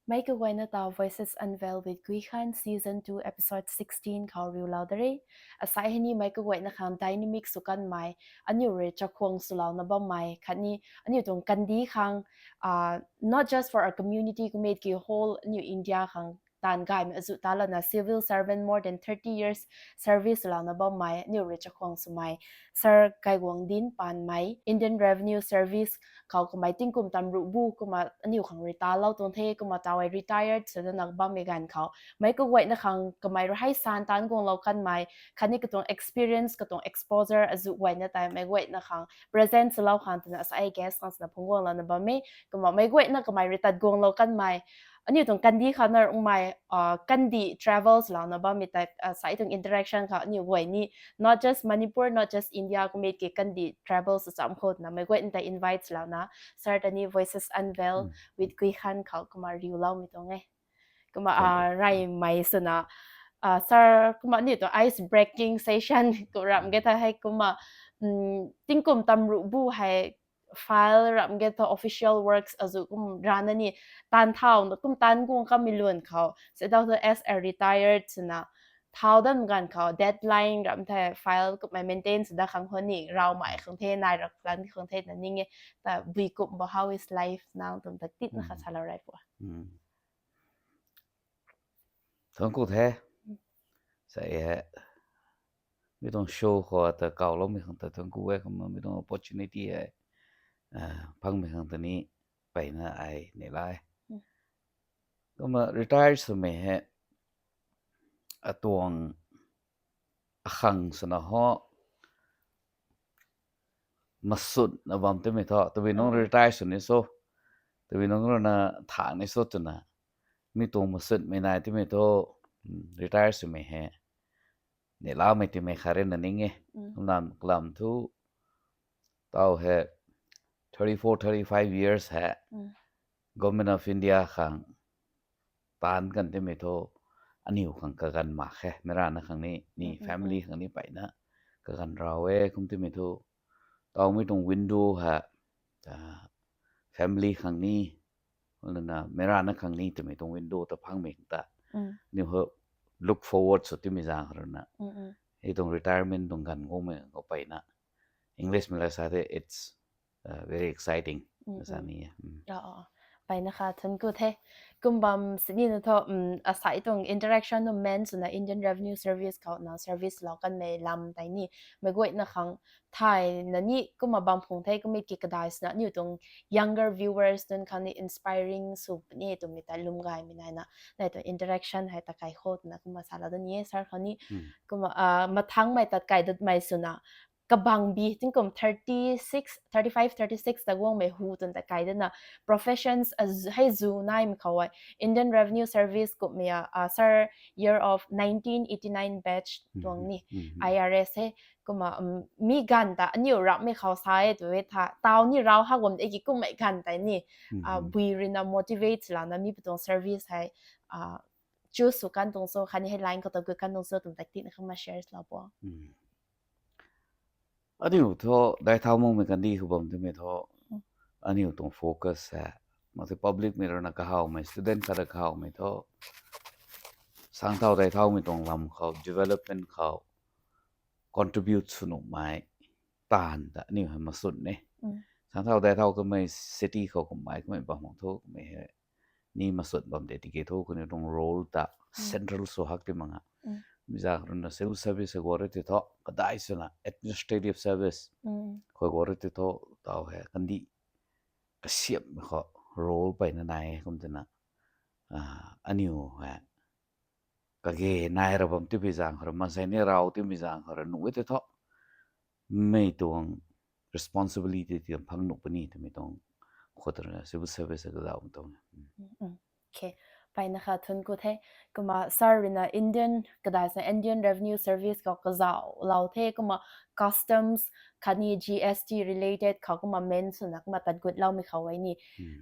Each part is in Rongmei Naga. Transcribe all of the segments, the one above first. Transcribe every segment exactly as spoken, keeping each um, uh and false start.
Mei kaguayna ta Voices Unveiled with Guikhan Season two Episode sixteen khou riulou da re. Asai hei ni mei kaguayna khang dynamic sw kanmei, aniu rui chakhwang swlouna bammei khatni aniu tuang kandih khang, uh, not just for our community, kummei ki whole aniu India khang taanv gaymei azuh ta lana civil servant more than thirty years service swlouna bammei, aniu rui chakhwang swmei Sir Kaiwangdin Panmei, Indian Revenue Service khou kamei tingkum tam ruh bu kumna aniu khang rui taanclou tuang the, kumna tau hei retired sw dana bammei ganv khou mei kaguayna khang kamei rui hei san taanc guanglou kanmei khatni katuang experience, katuang exposure azuh guayna tei mei guayna khang present swlou khang twna asai guest khang swna phungc guanglouna bam e. Kumna mei guayna kamei rui tat guanglou kanmei, aniu tuang kandih khou na rungmei, uh, kandih travel swlouna bammei tei, uh, asai tuang interaction khou aniu guay ni not just Manipur, not just India, kummei ki kandih travel sw cham khou twna mei guayna tei invite swlouna Sir ta ni Voices Unveiled with Guikhan khou kumna riuloumei tuang e. Kumna, uh, reymei swna, uh, Sir, kumna aniu tuang ice breaking session khou ramh ge tha hei kumna, um, tingkum tam ruh bu hei file ramh ge tha official works azuh kum rana ni taanv thauna kum taanv guang kamei lun khou se dau thu as a retired swna thau dan ganv khou deadline ramh the file kumna maintain sw da khang hou ni rawmei khang the nai rak lan khang the na ning e. Ta bui kum bo, how is life now twmei ta titna kha salou rey pua. Thuancku the. Sa e hei mi tuang show khou ta kawloumei khang ta thuancku e, kumna mi tuang opportunity hei, uh, phangmei khang ta ni peyna ai neihla e. Kumna retire swmei hei atuang akhang swna ho masutna bam twmei thu tabui nunc retire sw ni so, tabui nunc rui na thang ni so twna mi tuang masutmei nai twmei thu, retire swmei hei neihlamei twmei khat rui na ning e. Lam kalam thu tau hei thirty four, thirty five years hei Government of India khang taanc kan twmei thu aniu khang kaganv mak khe, meic rana khang ni, ni family khang ni peyna kaganv rau e. Kum twmei thu tau mi tuang window hei, uh, family khang ni, lana meic rana khang ni twmei tuang window ta phangmei ta aniu hei look forward sw twmei zaeng rui na, hei tuang retirement tuang ganv guangmei khou peyna English mei la sa the, it's, uh, very exciting sa ni e. Peyna kha thuancku the. Kum bam sini na thu, um, asai tuang interaction nu men swna Indian Revenue Service khou na service lou kanmei lam tei ni mei guayna khang thayna ni kumna bam phung the. Kummei ki kadai swna aniu tuang younger viewers nunc khang ni inspiring sw puni twmei ta lwm gaymei naina nai tuang interaction hei ta kai khou twna kumna salou da ni e Sir khou ni. Kumna, uh, mathangmei tat kai datmei swna kabang bi tingkum thirty six, thirty five, thirty six ta guangmei hu twn ta kai dana professions hei zu naimei khou e Indian Revenue Service kummei a, uh, Sir year of nineteen eighty nine batch tuang ni, I R S hei. Kumna, um, mi ganv ta aniu ramhmei khou sa e tw e tha, tau ni rau ha guam de ki kummei ganv tei ni, uh, bui rui na motivate lana mi patuang service hei, uh, choose sw kan tuang so khatni hei line khou ta gut kan tuang so twmei ta titna kumna share lou pua. Aniu thu daic thau makmei kandih khou bam twmei thu aniu tuang focus hei mak the publicmei rui na kahawmei, student khat rui kahawmei thu sang thau daic thaumei tuang lam khou, development khou contribute sw nuhmei taanv ta aniu hei masut e. Sang thau daic thau kamei city khou kummei kummei bam mak thu kummei hei ni masut bam de tiki thu kaniw tuang role ta central sw hak ti mak nga. Mi zaeng rui na civil service khou guang rui ti thu kadai swna administrative service khou guang rui ti thu tau hei kandih kasiamhmei khou role peyna nai e. Kum twna, uh, aniu hei kage nai ra bam twpui zaeng khou rui, maansei ni rau twmei zaeng khou rui nuh e tei thu mei tuang responsibility ti phang nuh puni twmei tuang khou rui na civil service kazauh tuang. Okay, peyna kha thuancku the. Kumna Sir rui na Indian, kadai swna Indian Revenue Service khou kazauhlou the, kumna customs khatni G S T related khou kumna men swna kumna tat gutloumei khou e ni.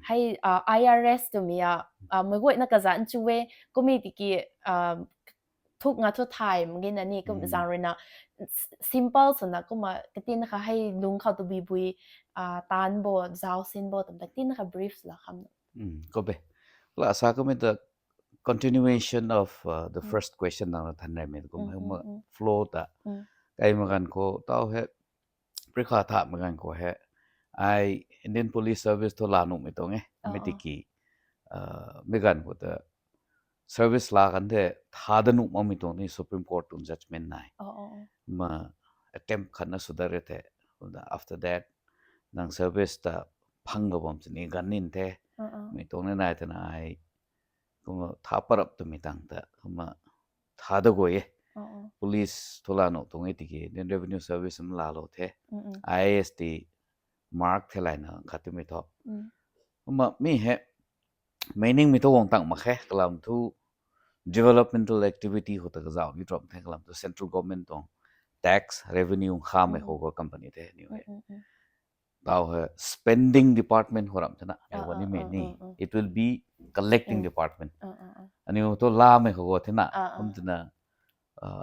Hei, uh, I R S twmei a, uh, mei guayna kazanc chu e, kummei tiki, uh, thuk nga thu thay mak ge na ni, kum zaeng rui na simple swna kumna katin kha hei lung khou tabui bui, uh, taanc bo, zauc sin bo twmei ta katin kha brief swlou kham na. Kum e. la sa kamei ta continuation of uh, the first question nang na than rei mei kum hei ma flow ta kai ma ganv khou tau hei prikha tha ma ganv khou hei ai Indian Police Service thu la nuhmei tuang e. Mei tiki uh, mei ganv khou ta service la kan the tha da nuh makmei tuang ni Supreme Court tuang judgment nai. Ma attempt khat na sw dat re the. After that nang service ta phang ga bam sini gan nin the. Mei tuang ni nai tana ai kumna tha parap twmei tang ta kumna tha da guay e. Police thu la nuh tuang e tiki then revenue service ma la lo the. I A S ti mark the lai na khat twmei thu. Kumna mi hei meaning mei thu guang tang mak khe kalam thu developmental activity khou ta kazauh ni tuang the kalam thu central government tuang tax revenue khamei khou ka company the aniu hei. Tau hei spending department khou ram thena aniu ni mei ni it will be collecting department. Aniu thu lamei khou go thena kum twna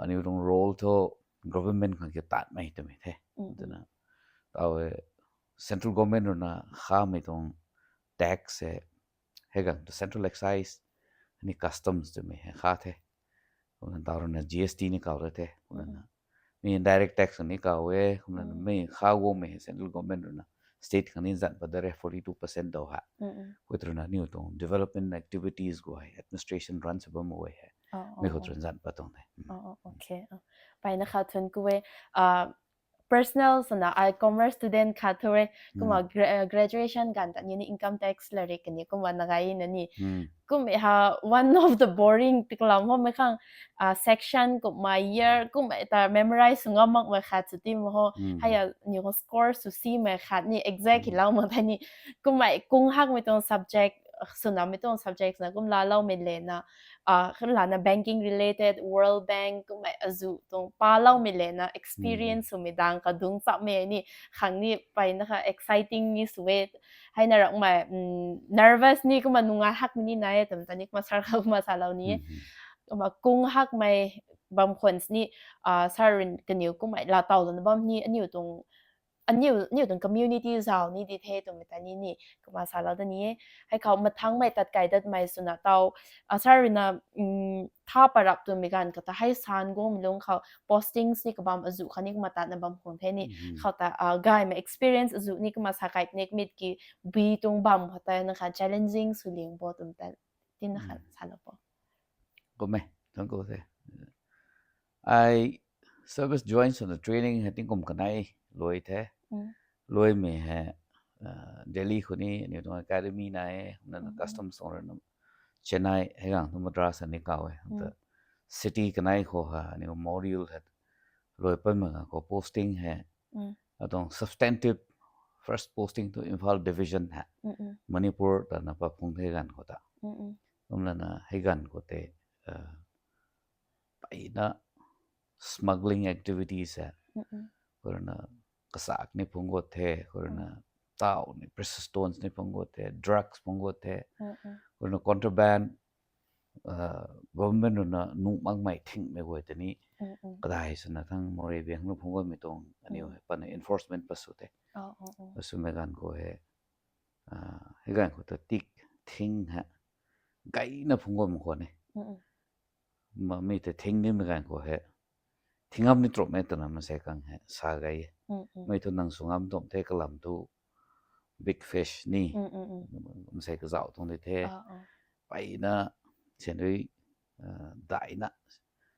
aniu tuang role thu government khang ki tatmei twmei the. Twna tau hei central government rui na khamei tuang tax hei hei gang tu central excise ni customs twmei hei kha the. Kumna tau rui na G S T ni kau re the. Kumna mi direct tax ni kau e. Kumna mi kha gomei hei central government rui na state khang ni zan pat da re forty two percent dou ha. Kut rui na niu tuang development activities gu hei administration run sw bam gu hei mei khou rui zan pat tuang the. Pai na kha thun ku e. Personal swna ai commerce student khat thu e. Kumna graduation ganv ta ni income tax la ri kani kumna nagai na ni. Kum ha one of the boring tikalam ho mei khang section kumna year kumna ta memorize sw ngam makmei khat sw ti ma ho. Hei a ni ho score sw simei khat ni exact hi lau mak thei ni. Kumna kung hakmei tuang subject swna mei tuang subject na kum la loumei le na kumlana banking related, World Bank kumna azu tuang pa loumei le na experience swmei dang kadung chapmei ni khang ni pai na kha exciting ni sw e. Hei na rakmei nervous ni kumna nungai hakmei ni nai e twmei ta ni kumna sar kha kumna salou ni e. Kumna kung hakmei bam khwan ni sar rui kaniw kumna la tau lana bam ni aniu tuang aniu tuang community zau ni di the twmei ta ni ni kumna salou da ni e. Hei khou mathangmei tat kai datmei swna tau sar rui na tha parap twmei ganv kata hei san gumei lung khou postings ni kabam azu kha ni kumna tatna bam khang the ni khou ta gaymei experience azu ni kumna sa kai pnek mit ki bui tuang bam khou ta na kha challenging sw ling bo twmei ta tina kha salou bo. Kummei thang ku the. Ai service join swna training hei tingkum kanei luai the. Luaimei hei Delhi khou ni aniu tuang academy nai e, kumna customs tuang rui na Chennai hei gang tu Madras ni kau e. Kumta city kanei khou ha aniu module hei luai patmei ganv khou posting hei atuang substantive first posting tu Imphal division hei Manipur ta na pa phung the ganv khou ta. Kumlana hei ganv khou tei pai na smuggling activities hei khou rui na kasak ni phung gut the, khou rui na tau ni precious stones ni phung gut the, drugs phung gut the, khou rui na contraband government rui na nuh makmei thingmei guay tei ni kadai swna thang Moreh biang na phung gutmei tuang aniu hei patna enforcement pat sw the. Aswmei ganv khou hei hei ganv khou ta tik thing hei gayna phung gut mak khwan e. Mami tei thing nimei ganv khou hei thing ngam ni trup mei twna masei khang hei sa gay e. Mei thu nang sw ngam tuang the kalam thu big fish ni masei kazauh tuang di the. Paina sian rui daina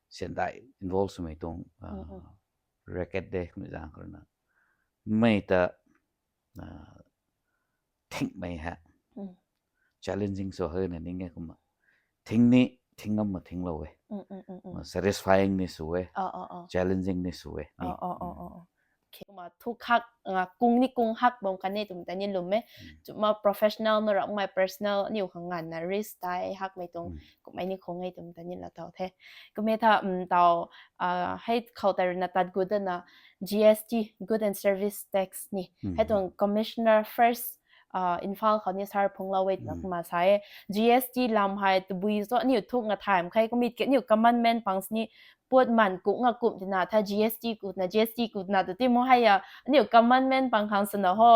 sian dai involve swmei tuang racket de kumei zang khou rui na mei ta thingmei hei challenging sw hei na ning e kumna thing ni thing ngam ma thinglou e. Satisfying ni sw e, challenging ni sw e. Kumna thu khak kung ni kung hak bam kan e twmei ta ni lwm e. Chuma professional na ramhmei personal aniu khang nganvna risk tai hakmei tuang kummei ni khung e twmei ta ni la tau the. Kummei tha tau hei khou tei rui na tat gut dana G S T, Good and Service Tax ni hei tuang commissioner first Imphal khou ni sar phunglou e twna kumna sa e. G S T lam hei tabui zo aniu thuk nga thay mak khe, kummei ki aniu commandment pang sini puat man kuk nga kum tina tha G S T kutna G S T kutna tu ti mu hei a aniu commandment pang khang swna ho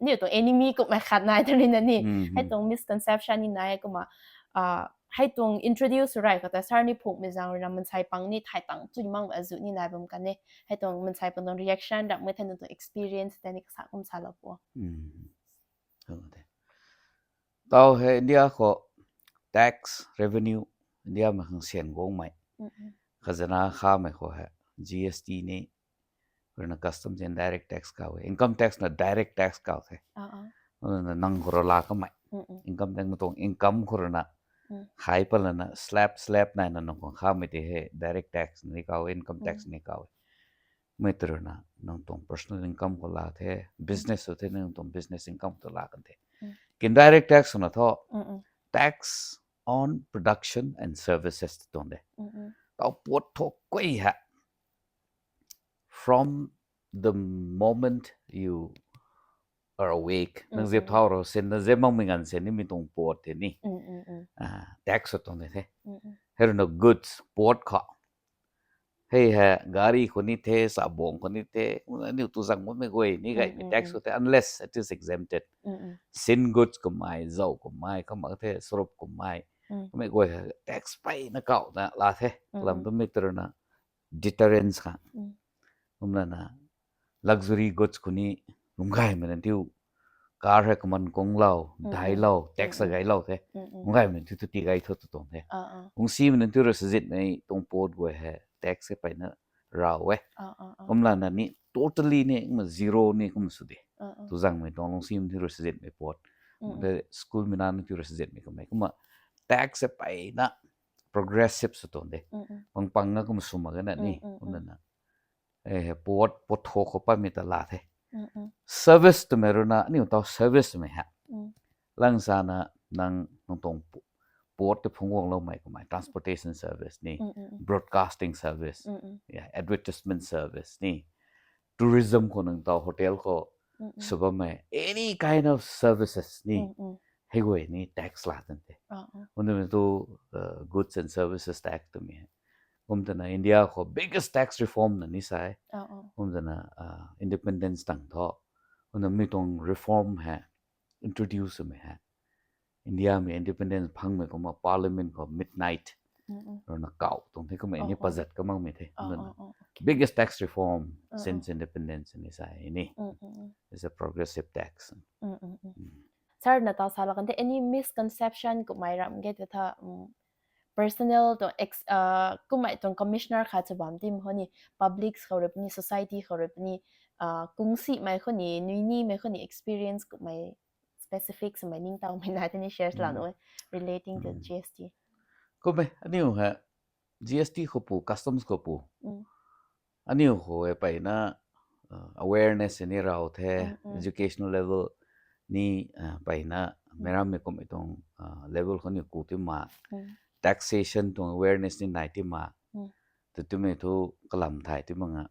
ni tuang enemy kummei khat nai tari na ni. Hei tuang misconception ni nai kumna, hei tuang introduce rai khou ta sir ni phungmei zaeng rui na mansei pang ni thay tang chu ni mang azu ni nai bam kan e. Hei tuang mansei pang tuang reaction ram mei the nang tuang experience tei ni kasa kum salou pu. Tau hei India khou tax revenue India mei khang sian guangmei khazana khamei khou hei G S T ni rui na customs and direct tax kau e, income tax na direct tax kau the. Nang khou rui la kamei income tax matuang income khou rui na khai palana slab slab nai na nang khou khamei tei hei direct tax ni kau e, income tax ni kau e. Mei tei rui na nang tuang personal income khou la the, business sw the nang tuang business income tu la kan the. Kin direct tax swna thu tax on production and services tuang de. Tau puat tho kuay hei from the moment you are awake, nang zip thau ro sin na zip makmei nganv sin ni mi tuang puat the ni tax sw tuang de the. Hei rui na goods puat khou hei hei gari khou ni the, sabong khou ni the, aniu tu zang bammei guay ni gaymei tax khou the unless it is exempted. Sin goods kummei, zau kummei, kamak the sarup kummei, kummei guay hei tax peyna kau na la the. Kalam tu mei tei rui na deterrence khang kumlana luxury goods khou ni lungc gaymei na thiu car hei kaman kunglou dailou tax a gailou the. Lungc gaymei na thiu tu tigay tho tu tuang the. Lungcsimei na thiu rui sazitmei tuang puat guay hei tax hei peyna rau e. Kumlana ni totally ni kumna zero ni kumna sw de. Tu zangmei tuang lungcsimei thiu rui sazitmei puat, school mei na ni thiu rui sazitmei kummei kumna tax hei peyna progressive sw tuang de. Pang pang na kumna sw mak gana ni kumlana puat puat tho khou patmei ta la the. Service twmei rui na aniu tau service mei hei langsana nang nang tuang puat tei phungc guangloumei kummei transportation service ni, broadcasting service, advertisement service ni, tourism khou nang tau hotel khou sw bammei any kind of services ni hei guay ni tax la tan the. Kumna tu goods and services tax twmei hei kumtana India khou biggest tax reform na ni sa e. Kumtana independence tang thu kumna mi tuang reform hei introduce mei hei India mei independence phangmei kumna parliament khou midnight rui na kau tuang the kumna ni pazat ka makmei the. Biggest tax reform since independence ni sa e ni. It's a progressive tax. Sir na tau sa la kan the any misconception kummei ram ge tu tha personal tuang kummei tuang commissioner khat sw bam tim khou ni public khou rui puni society khou rui puni kungsimei khou ni nuinimei khou ni experience kummei specific swmei ningtowmei nai tei ni share sw la nu relating to G S T. Kummei aniu hei G S T khou pu customs khou pu aniu khou hei peyna awareness ni rau the, educational level ni peyna meirammei kummei tuang level khou ni ku ti ma, taxation tuang awareness ni nai ti ma, tu twmei thu kalam thay ti mak nga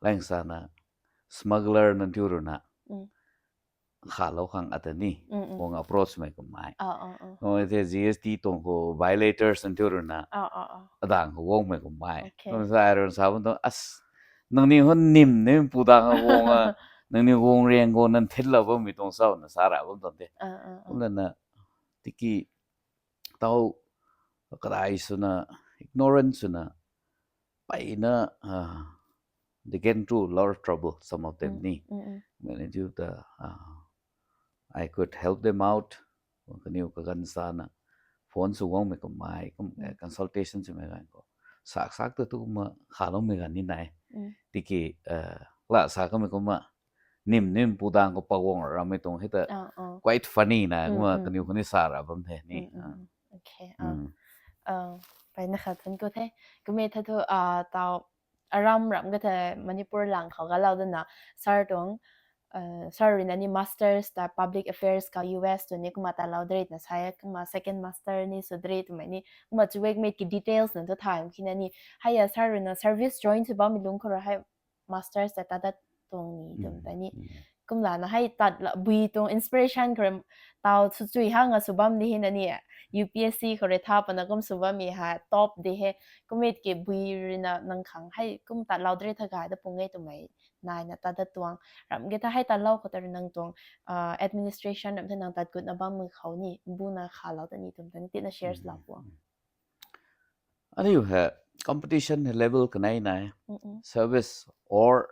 langsana smuggler nang thiu rui na khalou khang ata ni guang approach mei kummei. Kumna the G S T tuang khou violators nang thiu rui na adang khou guangmei kummei. Kumna sa rui sa bam tuang as nangniw hou nim ni pudang khou guang nangniw guang riang khou nang thinlou bammei tuang sau na sa ra bam tuang the. Kumlana tiki tau kadai swna ignorance swna peyna they get into a lot of trouble, some of them ni. Mei ni thiu ta I could help them out. Kaniw kaganv sana phone sw guangmei kummei kum consultation swmei ganv khou sak sak ta tu kumna khaloumei ganv ni nai. Tiki la sa kamei kumna nim nim pudang khou paguang ramei tuang hei ta quite funny na kumna kaniw khou ni sa ra bam the ni. Peyna khat thank you the. Kummei tha thu tau aram ram ka the Manipur lang khou galou dana sir tuang sir rui na ni masters ta public affairs khou U S tu ni kumna talou dri na sa e kumna second master ni sw dri twmei ni kumna chuwekmei ki details nang thu thay kina ni hei a sir rui na service join sw bammei lungc khou rui hei masters ta tadat tuang ni twm ta ni kum lana hei tat la, bui tuang inspiration khou rui tau sw chui hang a sw bam di hei na ni, U P S C khou rui tha pana kum sw bam mi hei top di hei, kum e tiki bui rui na nang khang hei kum tat lou de re tha gay da pung e twmei naina tat dat tuang. Ram ge tha hei tat lou khou ta rui nang tuang, ah, administration ram the nang tat gut na bam mi khou ni, bu na kha lou ta ni twm ta ni tina shares lou puang. Aniu hei competition hei level kanei nai. Mm-mm. Service or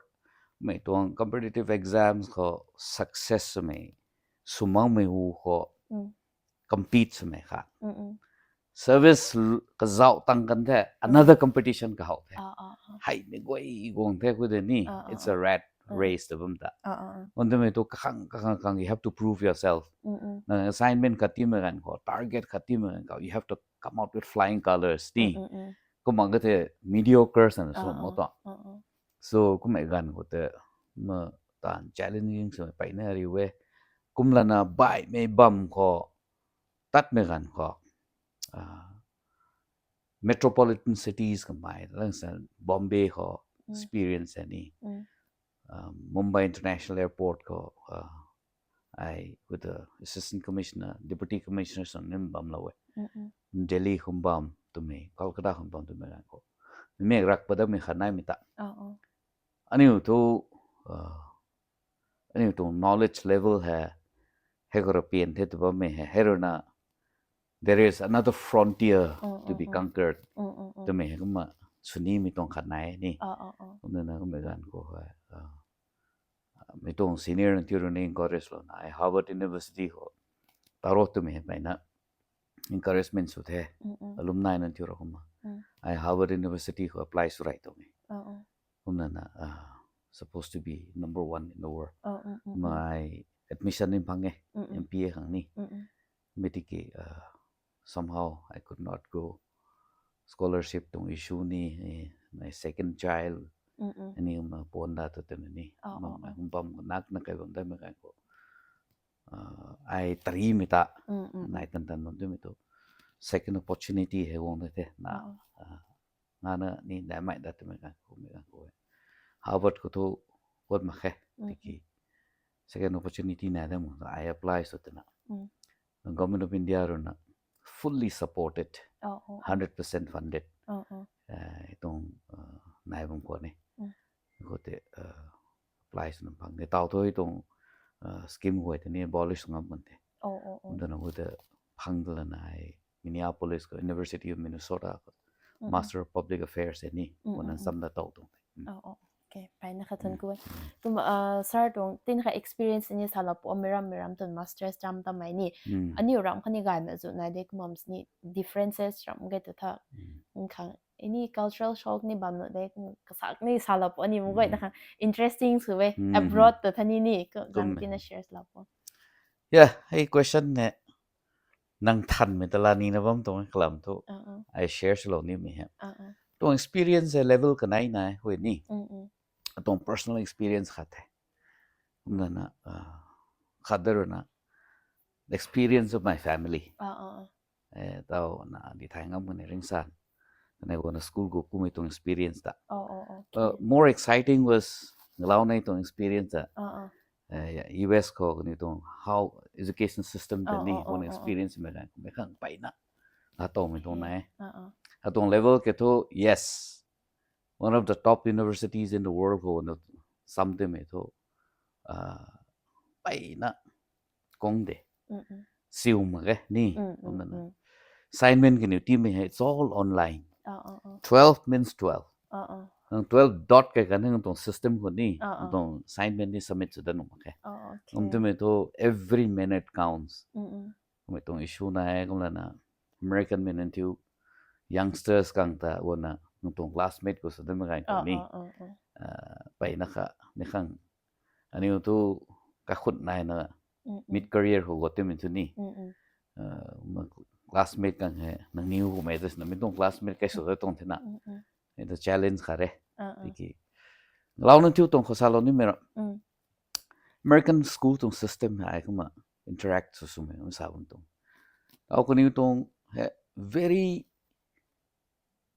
mei tuang competitive exams khou success swmei, swmang mei hu khou Mm. compete swmei kha. Mm-mm. Service l-, kazauh tang kan the, another competition kahou the. Ah, ah, ah. Hei mei guay guang the khou de ni. Ah, ah, It's a ah. rat Mm. race ta bam ta. Ah, ah, ah. Kum twmei tu kakhang, kakhang, kakhang, you have to prove yourself. Mm-mm. Na assignment khat timei ganv khou, target khat timei ganv khou, you have to come out with flying colors ni. Mm, mm, mm. Kumna ka the mediocre sana Ah, sw mo ah, to. ah, ah. So, kummei ganv khou te, ma tan challenging sw peyna riu e. Kum lana baihmei bam khou, tatmei ganv khou, ah, metropolitan cities kamei, lang sa Bombay khou Mm. experience e ni. Mm. Um, Mumbai International Airport khou, uh, ai with the Assistant Commissioner, Deputy Commissioner swn nim bam lou e. Mm, mm. Delhi khou bam twmei, Kolkata khou bam twmei ganv khou. Mei rak padakmei khat naimei ta. Oh, oh. Aniu thu, uh, aniu tuang knowledge level hei, hei khou rui pian the tw bammei hei, hei rui na, there is another frontier Mm, to mm, be mm. conquered. Mm, mm, mm. Twmei hei kumna swnimei tuang khat nai ni. Ah, ah, ah. Kumna na kummei ganv khou hei, ah, mei tuang senior nunc thiu rui ni encourage lou na, ai Harvard University khou taro twmei hei peyna encouragement sw the. Mm, mm. Alumni nunc thiu rui kumna. Mm. Ai Harvard University khou apply sw rey twmei. Ah, ah. Kumna na, ah, supposed to be number one in the world. Oh, mm, mm, mm. Mei admission ni phang e, Mm, mm. M P A khang ni. Mm, mm. Mei tiki, ah, somehow I could not go. Scholarship tuang issue ni, eh, my second child, Mm, mm. ani ma pon da tu tena ni. Oh, Ma, oh, ma oh. hum bam nak na kai bam da mei kai khou. Ah, ai tari mei ta, Mm, mm, mm. nai tan tan bam tu mei tu. Second opportunity hei guang da the na. Oh, oh. Ah, nga na ni nai mai da twmei ganv khou, mei ganv khou e. Harvard khou thu guat mak khe, Mm, tiki. mm. Second opportunity nai da mak, ai apply sw twna. Mm. Government of India rui na fully supported, Oh, oh, oh. hundred percent funded. Oh, oh. Eh, tuang, uh, nai bam khou ni. Mm. Khou te, uh, apply sw na phang ni. Tau thu tuang, uh, scheme guay te ni abolish ngam kan the. Oh, oh, oh. Kum twna khou te phang ta lana ai Minneapolis khou, University of Minnesota khou, Mm, mm. Master of Public Affairs e ni, Mm, wana mm, mm. sam da tau tuang the. Mm. Oh, oh. Okay, peyna khat thun Mm, kua. mm. Kum, ah, sir tuang tin kha experience ni sa lou pu, mei ram, mei ram tuang masters ram ta mei ni. Mm. Aniu ram kha ni gay na zu nai de kum bam sini differences ram ge tu tha. Mm. Nkhang, any cultural shock ni bam nu de, kum kasak ni sa lou pu, ani mu gay na Mm. khang interesting sw e. Mm, Abroad mm. ta tha ni ni, ko Kum gang e. tina shares lou pu. Yeah, hei question ne. Nang thanmei ta la ni na bam tuang kalam thu. Uh, uh. Ai share swlou nimei hei. Uh, uh. Tuang experience hei level kanei nai hui ni. Mm, mm. Tuang personal experience khat the. Kumna na, ah, khat da rui na experience of my family. Uh, uh, uh. Eh, tau na di thai ngam kani ringsan. Kanei guang na school khou kummei tuang experience ta. Oh, oh, okay. Uh, more exciting was ngalau nei tuang experience ta. Uh, uh. Eh, yeah, U S khou kani tuang how education system ta Oh, ni oh, guang oh, oh, oh. experience mei kan, mei khang peyna. Hatau mei tuang Okay. nai. Uh, uh. Hatau level ke thu, yes. One of the top universities in the world khou na sam te mei thu. Ah, peyna kong de. Mm, mm. Siu mak ge ni. Mm, mm, Kumna na. mm. Assignment kaniw timei hei, it's all online. Oh, oh, oh. Twelve means twelve. Oh, oh. Nang twelve dot kai kan nang tuang system khou ni, Oh, oh. tuang assignment ni submit sw da nuh mak khe. Oh, okay. Kum twmei thu every minute counts. Mm, mm. Kummei tuang issue nai e, kumna na American mei nunc thiu youngsters khang ta guang na nang tuang classmate khou sw da mei ganv khou Oh, ni. oh, oh, oh. Ah, peyna kha, ni khang. Aniu thu kakhut nai na Mm, mm. mid career khou guat timei thu ni. Mm, mm. Ah, ma classmate khang hei, nangniw kummei ta sina, mi tuang classmate kai sw da tuang thina. Mm, mm. Ni ta challenge khat re. Ah, ah. Tiki. Lau nang thiu tuang khou sa lou nimei ra. Mm. American school tuang system hei ai kumna interact sw swmei, kumna sa bam tuang. Tau kaniw tuang hei very,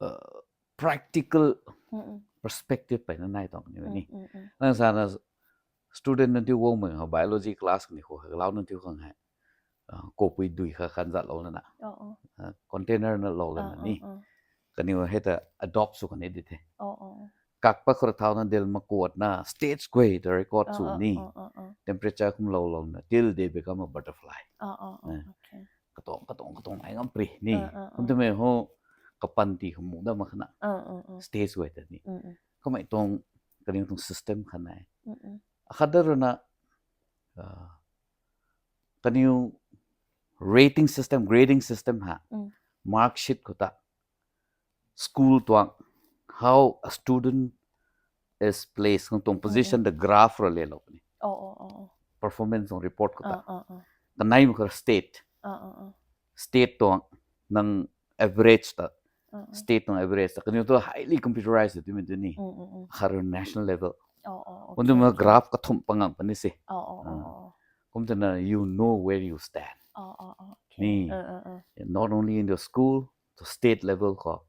uh, practical Mm, mm. perspective peyna nai tuang ni ni. Mm, mm, mm. Nang sa na student na tiu guangmei ha biology class kani khou hei lau na tiu khang hei, kopui dui kha khan zat lou lana, container na lou lana ni, kaniw hei ta adopt sw kani di the. Kak pa khou thau na dil makuat na stage guay ta record sw ni, temperature kum lou lou na till they become a butterfly. Katuang katuang katuang ai ngam pri ni, kum twmei ho, kapanty khou mu da mak khana, stage guay ta ni, kamei tuang, kaniw tuang system khan nai. Akhat da runa, kaniw rating system, grading system ha, mark sheet khou ta school tuang, how a student is placed, kang tuang position the graph ra le lou ni, performance tuang report khou ta, kanei mak khou state, state tuang, nang average ta, state tuang average ta, kaniw tu highly computerized twmei tu ni, khar national level, kum twmei graph kathumh pangang puni se. Kum twna you know where you stand ni, not only in the school, to state level khou,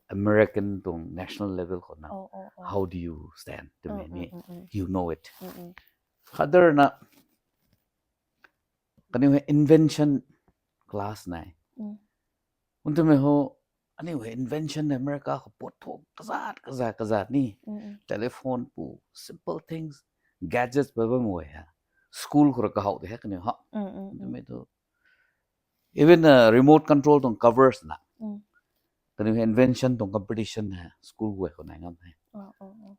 American tuang national level khou na, how do you stand twmei ni, you know it. Khat da runa, kaniw hei invention class nai, kum twmei ho, aniw hei invention America khou puat thuk kazat kazat kazat ni, telephone pu, simple things, gadgets ba bam guay ha, school khou ra kahow de he kaniw ha, twmei tu, even remote control tuang covers na, kaniw hei invention tuang competition hei school guay khou nai ngam the.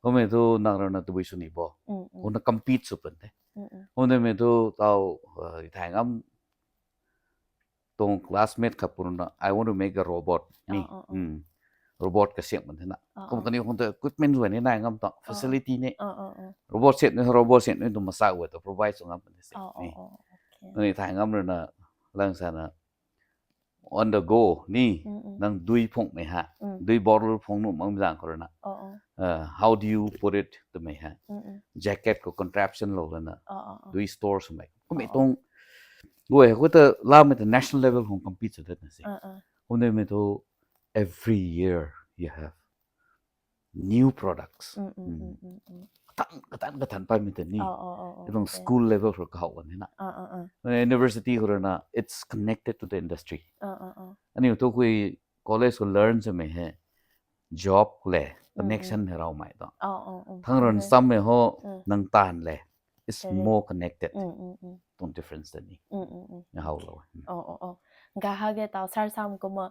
Kummei tu nang rana tabui sw ni bo, kumna compete sw pun the. Kum twmei tu tau, thay ngam tuang classmate khat pun na, I want to make a robot ni, robot kasiam pun the na, kum kaniw khang tu equipment guay ni nai ngam ta, facility ni, robot siam ni, robot siam ni tu masa guay tu provide sw ngam pun the se ni. Nang ni thay ngam rana, lang sana, on the go ni, nang dui phungmei ha, dui bottle phung nuh makmei zaeng khou rana, how do you put it twmei ha, jacket khou contraption lou lana, dui store swmei, kummei tuang, guay khou ta lamei ta national level khou compete sw datna se. Kum twmei tu every year you have new products, katan katan katan paimei ta ni, tuang school level khou kahow kan na, university khou rana it's connected to the industry. Aniu tu khui college khou learn swmei hei job le connection hei raumei ta, thang ran sammei ho, nang taanv le, it's more connected. Tuang difference ta ni, how lou. Ga ha ge tau sar sam kumna,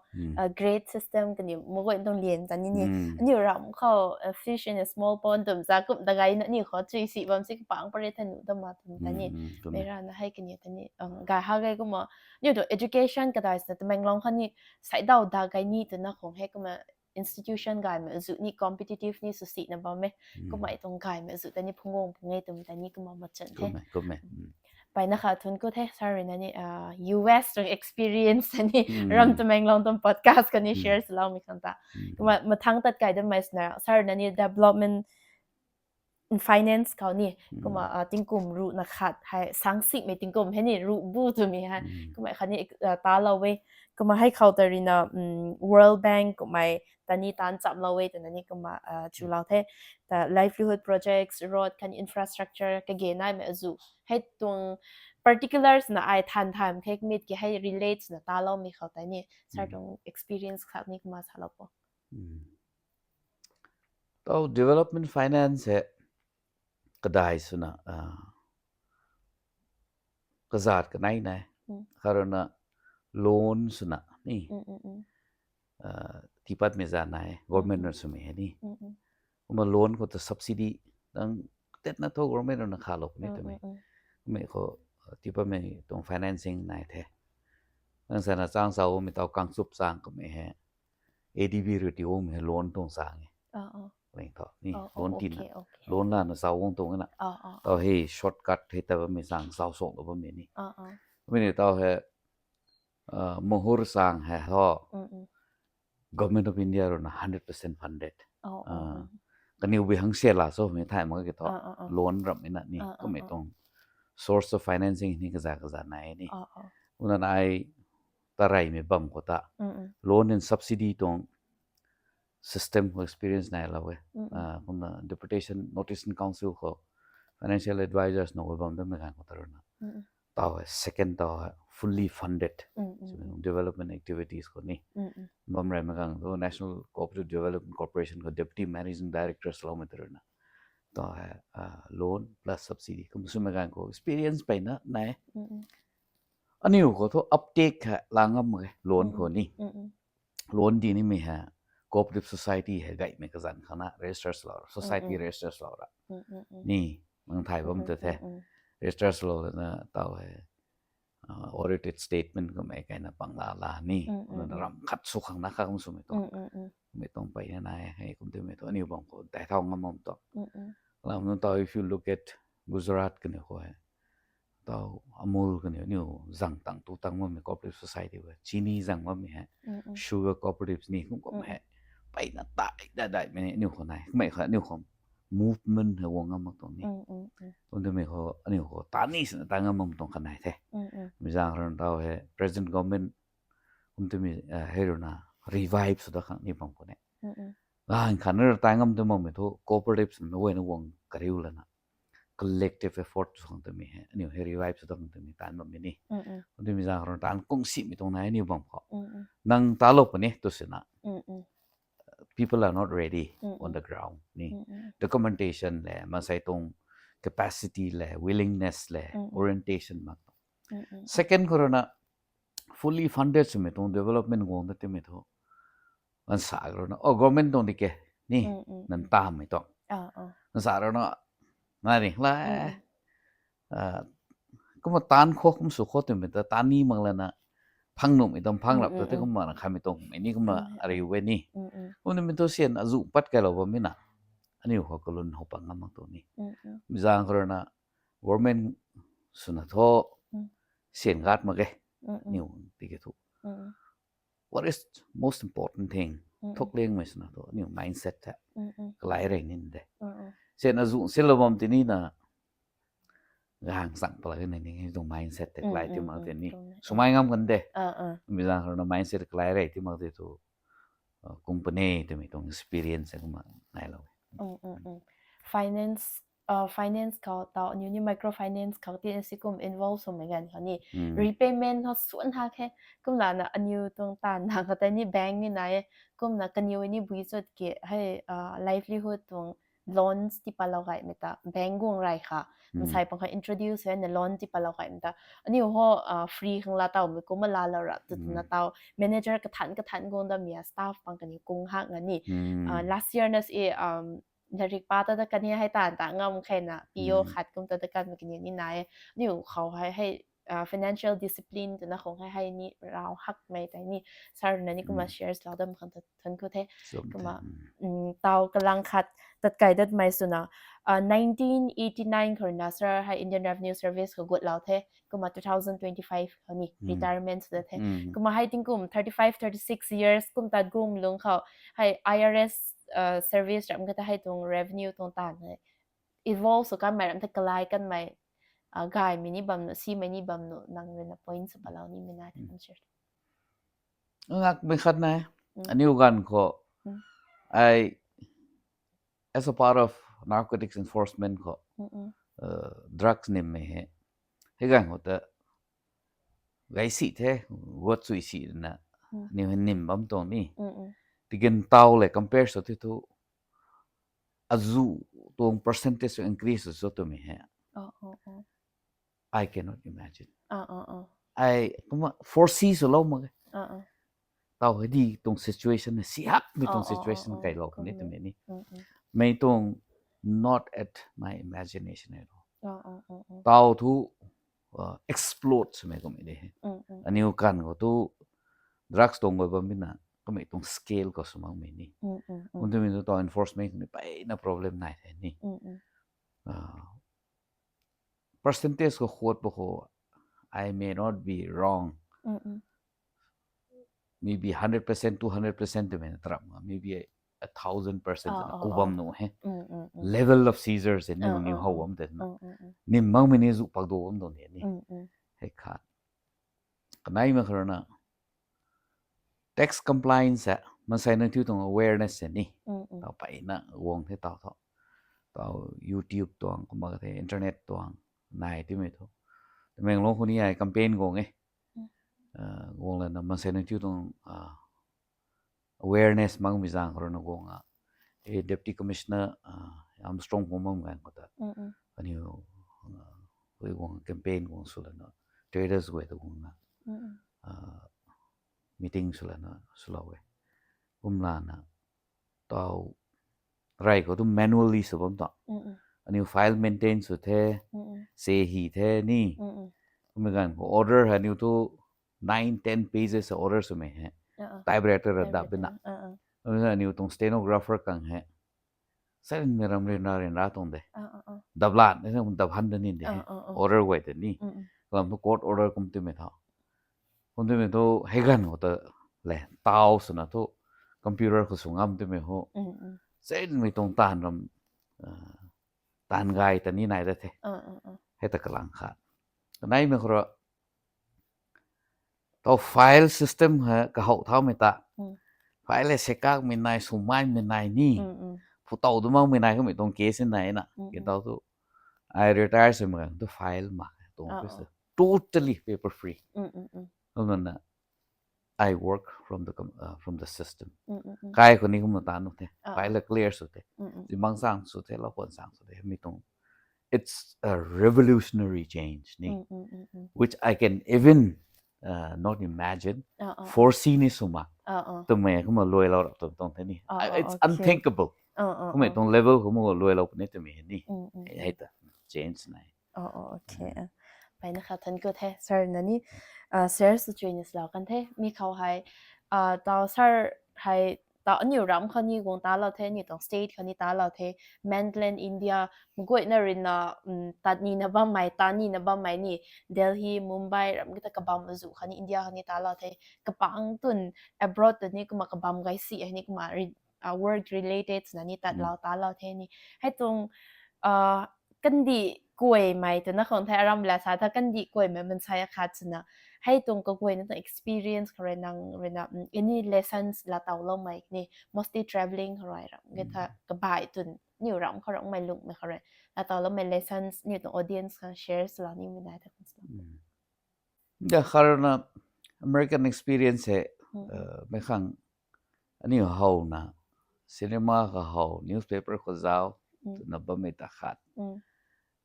grade system kaniw maguay tuang lian ta ni ni, aniu ram khou fish in a small pond tum za kum ta gayna aniu khou chui si bam si kapang pare thanu ta ma tum ta ni, mei rana hei kaniw ta ni, ga ha ge kumna, aniu tu education kadai sna Tamenglong khou ni saidaw da gay ni twna khang hei kumna institution gaymei zu ni competitive ni sw sina bam e. Kummei tuang gaymei zu ta ni phungc guang pung e twmei ta ni kumna machun the. Mpeyna kha thun ku the, sar rui na ni US tuang experience ni, ram Tamenglong tuang podcast kani share swloumei khang ta, kumna mathang tat kai dammei swna sar rui na ni development finance khou ni, kumna tingkum ruhna khat hei sangsikmei tingkum hei ni ruh bu twmei hei, kummei khat ni talou e. Kumna hei khou ta rui na World Bank kummei ta ni taanv chamlou e twna ni kumna chulou the. Ta livelihood projects, road khatni infrastructure kage naimei azu, hei tuang particulars na ai than tham khe, mit ki hei relate na taloumei khou ta ni, sar tuang experience khat ni kumna salou po. Tau development finance hei kadai swna, kazat kanei nai, kha rui na loan swna ni, tiipatmei za nai, government rui swmei hei ni. Kumna loan khou ta subsidy dang tetna thu government rui na khalou puni twmei. Kummei khou tiipatmei tuang financing nai the. Nang sana chang sau mei tau kangchup chang kummei hei ADB rui tiiumei hei loan tuang chang e. Ling tho ni, loan tina, loan lana sau guang tuang na. Tau hei shortcut hei ta bammei chang sau song lou bammei ni. Mei ni tau hei mahur chang hei ho, Government of India rui na hundred percent funded. Kaniw bi hang se la so mei thay mak ki thu, loan ramhmei na ni, kummei tuang source of financing ni kaza kaza nai ni. Kumna ai tareymei bam khou ta loan and subsidy tuang system khou experience nailou e. Kumna Deputation North Eastern Council khou financial advisors na wi bam da mei ganv khou ta runa. Tau hei second tau hei fully funded. Swmei tuang development activities khou ni. Bam rey mei ganv tu National Cooperative Development Corporation khou Deputy Managing Director swloumei ta runa. Tau hei loan plus subsidy kum swmei ganv khou experience peyna nai. Aniu khou thu uptake hei la ngam mak e loan khou ni. Loan di nimei hei cooperative society hei gaymei kazanc khang na register swlou ra, society register swlou ra. Ni, nang thay bam ta the. Register swlou na tau hei audited statement kummei kaina pang la la ni. Kumna ram khat sw khang na kha kum swmei tuang. Mei tuang peyna nai hei kum twmei thu aniu bam khou dai thau ngam bam tuang. Lam nu tau if you look at Gujarat kaniw khou hei tau Amul kaniw aniu zang tang tu tang bammei cooperative society hei. Chini zang bammei hei. Sugar cooperatives ni kum kum hei. Peyna tai dai daimei ni aniu khou nai. Kummei kha aniu khou movement hei guang ngam mak tuang ni. Kum twmei khou aniu khou ta ni sina ta ngam bam tuang kha nai the. Mi zaeng run tau hei present government kum twmei hei runa revive sw da khang ni bam khou ne. Ganv khat na ta ngam tu makmei thu cooperatives na guayna guang kariu lana collective effort sw khang twmei hei aniu hei revive sw da khang twmei taanc bammei ni. Kum twmei zaeng run taanc kung simei tuang nai aniu bam khou. Nang talou puni tu sina people are not ready on the ground ni. Documentation le, maansei tuang capacity le, willingness le, orientation mak tuang. Second khou runa fully funded swmei tuang development guang da timei thu ganv sa runa, oh, government tuang di ke ni, nan tamei tuang. Ganv sa runa, nai ri la, kumna taanc khou kum sw khou twmei ta taanc ni mak lana phang nuhmei tuang phang rap ta the kumna na khamei tuang mei ni kumna ariu e ni. Kum twmei thu syan azuh pat kailou bammei na aniu khou kalun how pat ngam mak tuang ni. Mi zaeng khou runa government swna thu syan gat mak e. Aniu tiki thu what is most important thing? Thukliangmei swna thu aniu mindset the. Kalai rey nin de. Syan azuh silou bam tini na gang chang pala ni ni tuang mindset the kalai ti mak tini. Swmei ngam kan de. Mi zaeng khou runa mindset kalai rey ti mak ti thu company twmei tuang experience kumna nailou. Finance finance khou tau aniu ni microfinance khou ti si kum involve swmei ganv khou ni repayment hou swan hak he. Kumlana aniu tuang taanv na kata ni bank ni nai e. Kumna kaniw ni bui chut ki hei livelihood tuang loans ti palou gaymei ta bank guang rey kha. Nsai pang kha introduce hei na loan ti palou gaymei ta aniu ho free khang la tau mei kumna lalou ra tu twna tau manager kathan kathan guang da mia staff pang kaniw kung hak nga ni. Last year na si larik pa ta da kani hei taanv ta ngam khena P O khat kum ta da kanmei kaniw ni nai e. Aniu khou hei hei financial discipline twna khang hei hei ni raw hakmei tei ni sir na ni kumna shares lou dam khang ta thank you the. Kumna tau kalang khat tat kai datmei swna nineteen eighty nine khou runa sir hei Indian Revenue Service khou gutlou the. Kumna two thousand twenty five khou ni retirement sw da the. Kumna hei tingkum thirty five thirty six years kum tat gum lung khou hei I R S service ram kata hei tuang revenue tuang taanv hei evolve sw kanmei ram the kalai kanmei gaymei ni bam nu simei ni bam nu nang rui na point sw palou nimei na the answer. Ngakmei khat nai aniu ganv khou ai as a part of narcotics enforcement khou drugs nimmei he. Hei ganv khou ta gay si the, guat chui si na aniu hei nim bam tuang ni. Tigan tau le compare sw the thu azuh tuang percentage increase sw twmei he. I cannot imagine. Ai kumna foresee swlou mak e. Tau hei di tuang situation na si hakmei tuang situation kailou kan ni twmei ni. Mei tuang not at my imagination e lo. Tau thu explode swmei kummei de he. Aniu kan khou tu drugs tuang gay bammei na kummei tuang scale khou sw makmei ni. Kum twmei tu tau enforcement ni peyna problem nai the ni. Percentage khou khuat pa khou I may not be wrong. Maybe hundred percent, two hundred percent twmei na tarap nga, maybe a thousand percent na ku bam nu he. Level of seizures e ni niw how bam te na. Nim makmei ni zu pak do bam do ni ni. Hei khat kaneimei khou runa tax compliance e, maansei nunc thiu tuang awareness e ni. Tau peyna guang the tau thu. tau YouTube tuang kumna the internet tuang nai timei thu. Tamenglong khou ni ai campaign guang e. Guang lana mansei na thiu tuang awareness makmei zaeng khou rui na guang a. E Deputy Commissioner Armstrong pung bam ganv khou ta aniu hui guang campaign guang sw lana traders guay ta guang na meeting sw lana swlou e. Kumlana tau rey khou tu manually sw bam ta. Aniu file maintain sw the, se hi the ni. Kummei ganv khou order hei aniu thu nine, ten pages order swmei he. Typewriter ra dap bina. Aniu tuang stenographer khang he. Sarinmei ram ryanra ryanra tuang de. Daplan de, dap han de ni de. Order guay de ni. Kalam thu court order kum timei tha. Kum timei thu hei ganv khou ta le tau swna thu computer khou sw ngam timei ho. Sarinmei tuang taanv ram taanv gay ta ni nai da the. Hei ta kalang khat. Kaneimei khou ra tau file system hei kahow thaumei ta. File hei sekakmei nai, swmaimei nai ni. Phu tow du makmei nai kamei tuang case nai na. Kintau thu ai retire swmei ganv thu file mak tuang office totally paper free. Kumna I work from the system. Kai khou ni kumna ta nu the. File clear sw the. Zimang sang sw the, lau khwan sang sw the. Mi tuang, it's a revolutionary change ni, which I can even not imagine, foresee ni sw mak. Twmei kumna luailou rap tuang tuang the ni. It's unthinkable. Kummei tuang level kumna luailou puni twmei ni. Hei ta change nai. Mpeyna khat thank you the sir na ni share sw chuina swlou kan the. Mi khou hei tau sir hei ta aniu ram khou ni guang talou the, aniu tuang state khou ni talou the, mainland India mguayna ruina tat nina bammei, ta nina bammei ni, Delhi, Mumbai ram ki ta kabam azu khou ni, India khou ni talou the, kapang twn abroad twn ni kumna kabam gay si hei ni kumna work related na ni tatlou talou the ni. Hei tuang kandih kuaymei twna khang the, aram la sa tha kandih kuaymei mansei akhat swna. Hei tuang kaguayna tuang experience khou rui nang ruina any lessons laa towloumei ni, mostly travelling khou rui ram ki tha kabai twn niu ram khou ramhmei lungmei khou rui laa towloumei lessons niu tuang audience khang share swlou nimei nai the khang swlou. Da kharna American experience hei mei khang aniu howna cinema khou how, newspaper khou zauc twna bammei ta khat.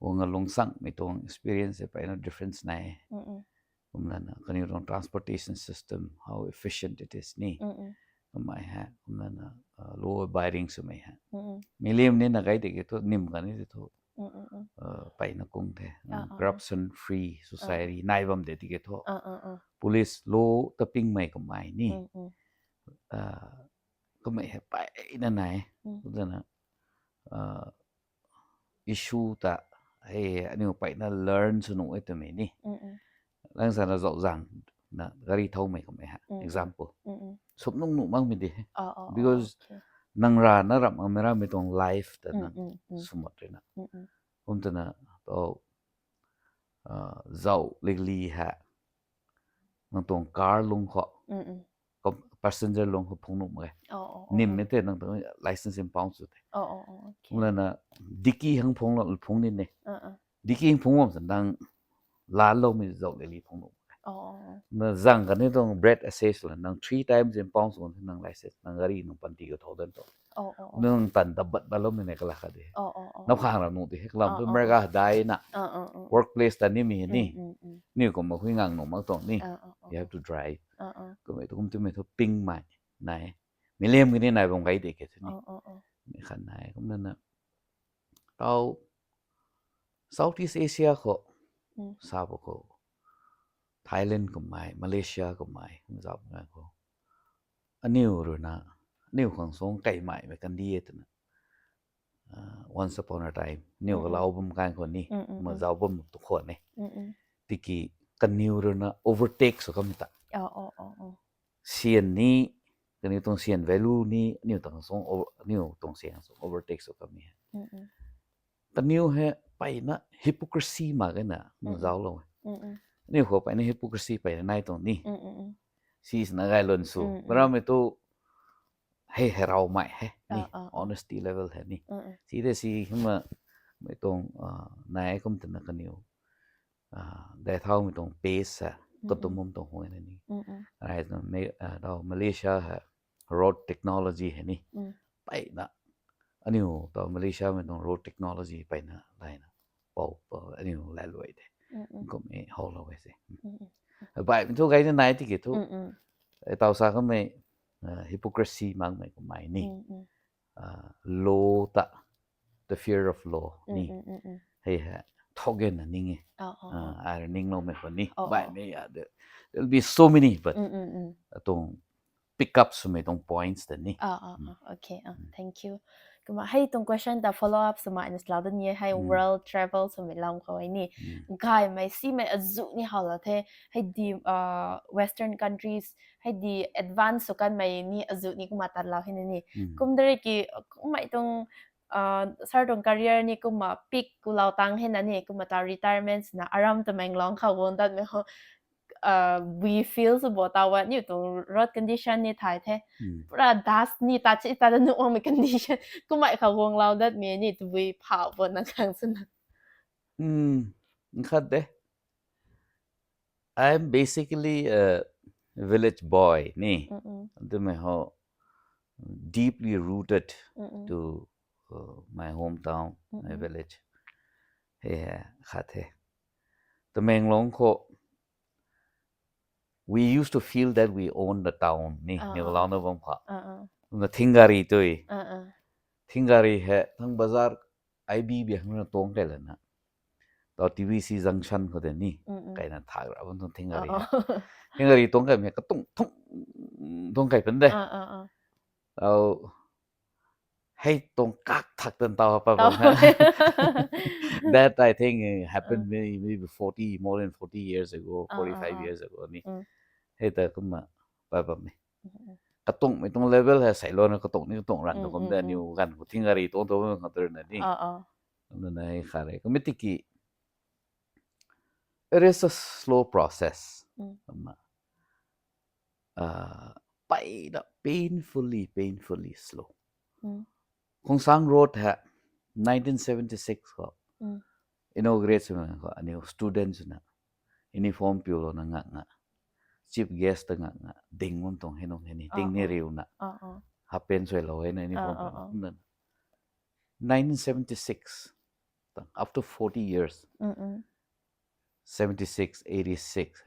Guang a lungsangmei tuang experience hei mpeyna difference nai. Kumlana kaniw tuang transportation system, how efficient it is ni. Kummei hei kumlana law abiding swmei hei, mi liam nina gay tiki thu nim kani ti thu mpeyna kung the, corruption free society nai bam de tiki thu police law ta pingmei kummei ni. Kummei hei mpeyna nai. Kumna issue ta hei aniu mpeyna learn sw nuh e twmei ni. Langsana zauh zang na gari thowmei kummei hei example sumnung nuh makmei di he. Because nang rana ramh makmei ramei tuang life ta nang swmat ruina. Kum twna tau zauh likli hei nang tuang car lung khou, passenger lung khou phung nuh mak e. Nimmei the nang tuang license impound sw the. Kumlana dicky hang phunglou phung ni ne. Dicky hang phung bam sa nang laaloumei zauh likli phung nuh mak e. Na zang kani tuang bread assay la nang three times impound sw nang license, nang gari nang panty khou thau dan tu nang tan ta bat baloumei ne kala khat de. Nap khang ra nuh di he, kalam thu America dai na workplace ta nimei ni. Niu kumna hui ngang nuh mak tuang ni. You have to drive. Kummei tu kum twmei thu pingmei nai. Mi liam kini nai bam gay de ke thu ni. Mi khat nai kumna na tau Southeast Asia khou, sa pa khou, Thailand kummei, Malaysia kummei kum zauh nai khou, aniu ruina, aniu khang song kaimeimei kandi e twna once upon a time niu kalou bam kan khou ni, ma zauc bam tu khwan e. Tiki kaniw ruina overtake sw kamei ta, syan ni, kaniw tuang syan value ni aniu tuang song, aniu tuang syan song overtake sw kamei he. Kaniw hei mpeyna hypocrisy mak e na, zauclou e. Aniu khou mpeyna hypocrisy mpeyna nai tuang ni. Si swna gay lun sw, maramei tu hei hei raumei hei ni, honesty level hei ni. Side si hima mei tuang nai kum twna kaniw dai thaumei tuang pace hei katum bam tuang hu na ni. Right, tau Malaysia hei road technology hei ni, peyna aniw tau Malaysia mei tuang road technology peyna layna pou aniw lalui de. Kum e howlou e se. Baihmei thu gayna nai tiki thu tau sa kamei hypocrisy makmei kummei ni. Law ta, the fear of law ni, hei hei thokgenna ning e. Ai ningloumei khou ni baihmei a, there will be so many, but atuang pick up swmei tuang points ta ni. Okay, thank you. Kumna hei tuang question ta follow up swmei na salou dat ni e, hei world travel swmei lam khou e ni. Gaymei simei azuh ni howlou the, hei di western countries hei di advance sw kanmei ni azuh ni kumna tanlou hei na ni. Kum de rui ki kummei tuang sir tuang career ni kumna peak kulou tang hei na ni, kumna ta retirement swna aram Tamenglong khou guang datmei ho, we feel sw bo taw aniw tuang road condition ni thay the, pura dust ni ta chi ta da nuh makmei condition kummei khou guanglou datmei ni tabui phau bo na khang swna. Nkhat de, I am basically a village boy ni. Twmei ho, deeply rooted to my hometown, my village. Hei hei khat the. Tamenglong khou we used to feel that we own the town ni, niwlouna bam khou. Kumna thing gari tui. Thing gari hei thang bazar I B bi hang rui tuang kai lana, tau T V C junction khou de ni, kaina thak ra bam tuang thing gari. Thing gari tuang kaimei katung thung tuang kai pan de. Tau hei tuang kak thak tan tau pa bam. That I think happened maybe forty, more than forty years ago, forty-five years ago ni. Hei ta kumna pa bam e. Katungmei tuang level hei sailouna katung ni katung ran tu kum de, aniw ganv khou thing gari tuang tu bam khang tu na ni. Kumna hei khat re. Kumna tiki it is a slow process. Kumna peyna painfully, painfully slow. Khongsang Road hei nineteen seventy-six khou inaugurate swna khou aniw students swna uniform piulouna ngak nga, chief guest ta ngak nga ding bam tuang hei nung hei ni, ting ni riuna, half pant suailou hei na uniform piuna. Nineteen seventy-six, after forty years, seventy-six, eighty-six,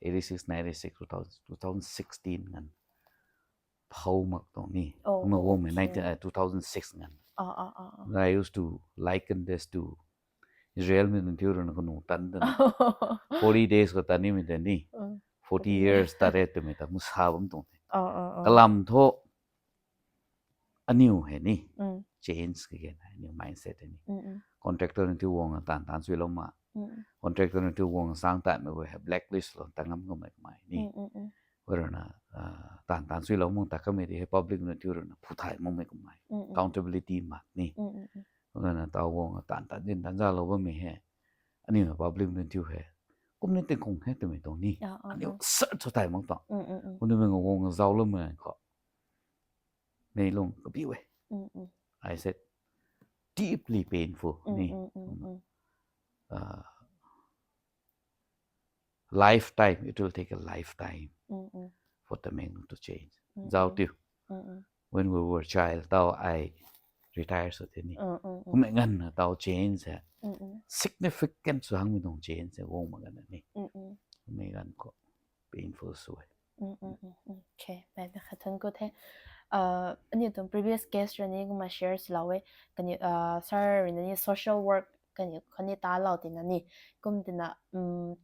eighty-six, ninety-six, two thousand, two thousand sixteen ngan phou mak tuang ni. Kumna guangmei nineteen, two thousand six ngan. I used to liken this to Israelmei nunc thiu rui na kanu tan tana, forty days khou tan nimei ta ni, forty years tat re twmei ta mu sa bam tuang the. Kalam thu aniw hei ni change kage na, aniw mindset hei ni. Contractor nunc thiu guang taanv taanc suilou ma, contractor nunc thiu guang sang tatmei guay hei blacklist lou ta ngam kamei kamei ni. Whether na taanv taanc suilou mang ta kamei di hei public nunc thiu rui na phu thay makmei kamei, accountability mak ni. Kumna tau guang taanv taanc din taanc zalou bammei hei aniw na public nunc thiu hei kum ni tingkung hei twmei tuang ni, aniw search thay mak tuang. Kumna mei guang zauloumei khou mei lung kabi e. I said, deeply painful ni. Lifetime, it will take a lifetime for Tamenglong to change. Zau tiu, when we were child, tau ai retire sw the ni, kummei nganvna tau change hei significant sw hangmei tuang change hei guang mak ganv ni. Kummei ganv khou painful sw e. Okay, baihmei khat thun ku the. Aniw tuang previous guest rui ni kumna share swlou e, kaniw sir rui na ni social work kaniw khou ni talou tina ni, kum tina,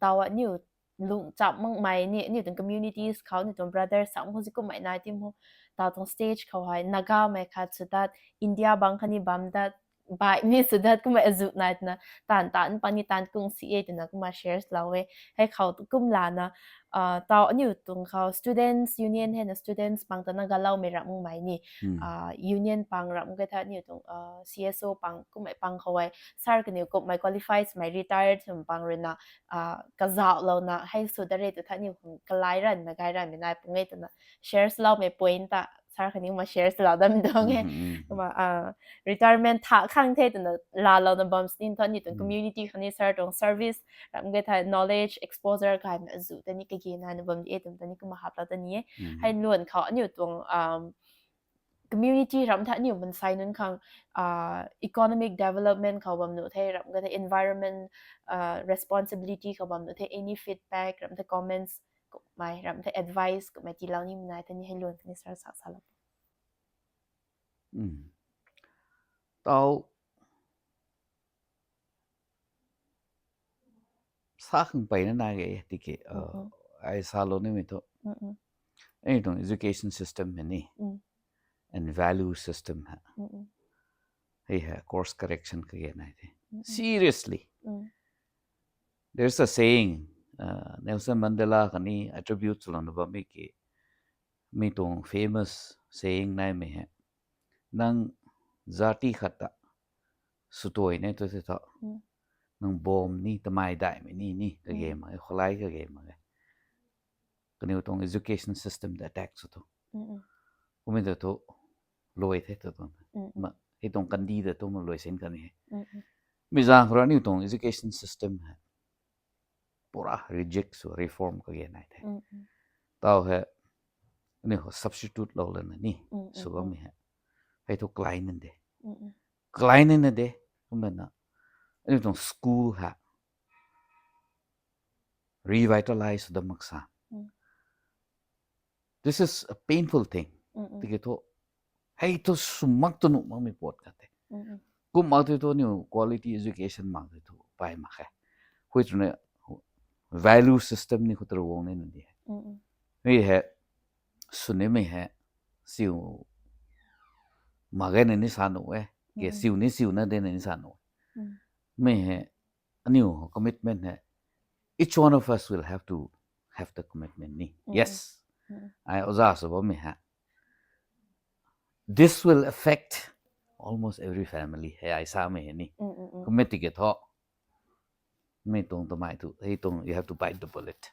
tau aniw lung cham makmei ni, aniw tuang communities khou, aniw tuang brothers sam khou si kummei nai tim ho, tau tuang stage khou hei Nagamei khat sw dat, India bang khatni bam dat, baihmei sw dat kummei azuh nai twna, taanv taanc pang ni taanc kung si e twna kumna share swlou e. Hei khou kum lana, tau aniw tuang khou students union hei na students pang ta na galoumei ram makmei ni, union pang ram mak khe tha aniw tuang C S O pang kummei pang khou hei sir kaniw kummei qualified swmei retired swmei pang rui na kazauhlouna hei sw dat re tw tha aniw kalai ranvmei gay ranvmei nai pung e twna share swloumei point ta sir khatni kumna share swlou dat tuang e. Kumna retirement tha khang the twna laalouna bam sini thu aniu tuang community khatni sir tuang service ram ge thei knowledge exposure kaimei azuh tei ni kage naina bam di e twmei tei ni kumna haplou dat ni e. Hei luan khou aniu tuang community ram thei aniu mansei nunc khang economic development khou bam nuh the, ram ge thei environment responsibility khou bam nuh the, any feedback ram thei comments kummei ram thei advice kummei tiilou nimei nai tei ni hei luan khatni sir sa salou. Tau sa khang peyna nai ge tiki ai salou nimei thu aniu tuang education system hei ni and value system hei hei hei course correction kage nai the. Seriously, there's a saying, Nelson Mandela khatni attribute swlouna bammei ki, mi tuang famous saying naimei hei, nang zati khat ta swtuai ne tu the thu, nang bomb ni tamei daihmei ni ni kage mak e, kholai kage mak e. Kaniw tuang education system ta attack sw thu, kummei ta thu luai the tu tuang, hei tuang kandih ta tuang luai sin kan ni hei. Mi zaeng khou rui aniu tuang education system hei pura reject sw reform kage nai the. Tau hei aniu substitute lou lana ni sw bammei hei, hei thu kalai nina de, kalai nina de. Kumna aniu tuang school hei revitalize sw dat mak sa, this is a painful thing. Tiki thu hei thu sw mak tu nuh makmei pat khat the. Kum mak tu thu aniu quality education mak tu thu pay mak khe. Hui twna value system ni khou ta rui guang nina di hei, mi hei sw nimei hei siu mak ge na ni sa nuh e, ke siu ni siuna de na ni sa nuh e. Mi hei aniu commitment hei, each one of us will have to have the commitment ni. Yes, ai oza sw bammei hei, this will affect almost every family hei ai samei hei ni. Kumna tiki thu mi tuang tamei tu hei tuang you have to bite the bullet.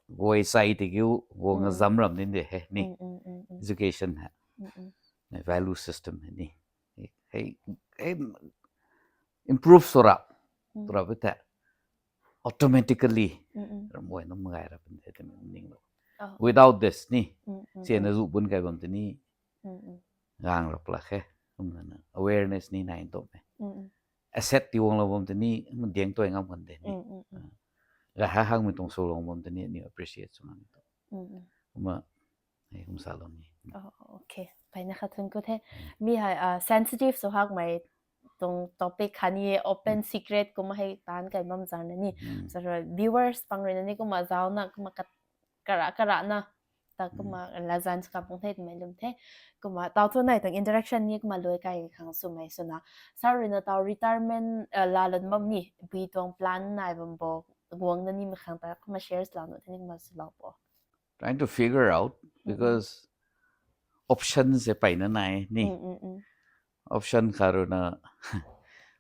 Guay sai tiki guang zam ram din de hei ni. Education hei, value system hei ni, hei improve sw ra, tu ra bit the automatically ram guay nunc magay ra pun the twmei ninglou. Without this ni, sina zu bun kai bam tei ni gang rap lak khe. Kumna awareness ni nai ntumei, asset ti guanglou bam tei ni diang tuai ngam kan de ni, ga ha hangmei tuang swlou bam tei ni aniu appreciate sw ngam tu. Kumna hei kum salou ni. Okay, peyna khat thun ku the. Mi hei sensitive sw hakmei tuang topic khatni open secret kumna hei taanc kai bam zaeng na ni, sir rui viewers pang rui na ni kumna zauna kumna kara karana ta kumna latzan kap pung the twmei lwm the. Kumna tau thu nai tuang interaction ni kumna luai kai khang swmei swna, sir rui na tau retirement laalun bam ni pui tuang plan nai bam bo, guang na nimei khang ta kumna share swlou nuh the ni kumna swlou bo. Trying to figure out, because options e peyna nai ni. Option khat rui na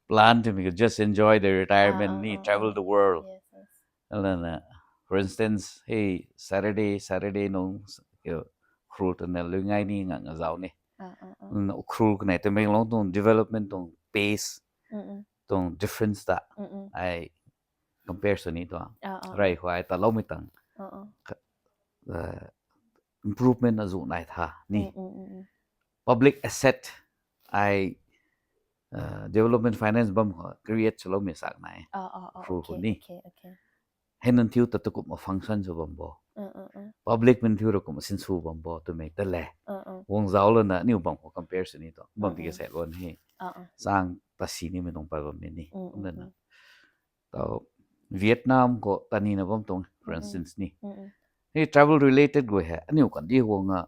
plan twmei just enjoy the retirement ni, travel the world. Lana for instance hei Saturday Saturday nung Ukhrul twna lui ngai ni ngak na zau ni. Ukhrul kanei Tamenglong tuang development tuang pace tuang difference ta ai compare sw ni tuang, rey khou ai taloumei tang improvement azuh nai tha ni. Public asset ai development finance bam khou create swloumei sak nai. Ukhrul khou ni hei nunc thiu ta tu kumna function sw bam bo, public nunc thiu ra kumna sinsw bam bo twmei ta le, guang zau lana aniu bam khou compare sw ni tuang bam tiki se luan hei chang ta si nimei tuang pay bam ni ni. Kumna tau Vietnam khou tanina bam tuang for instance ni, hei travel related guay hei aniu kandih guang a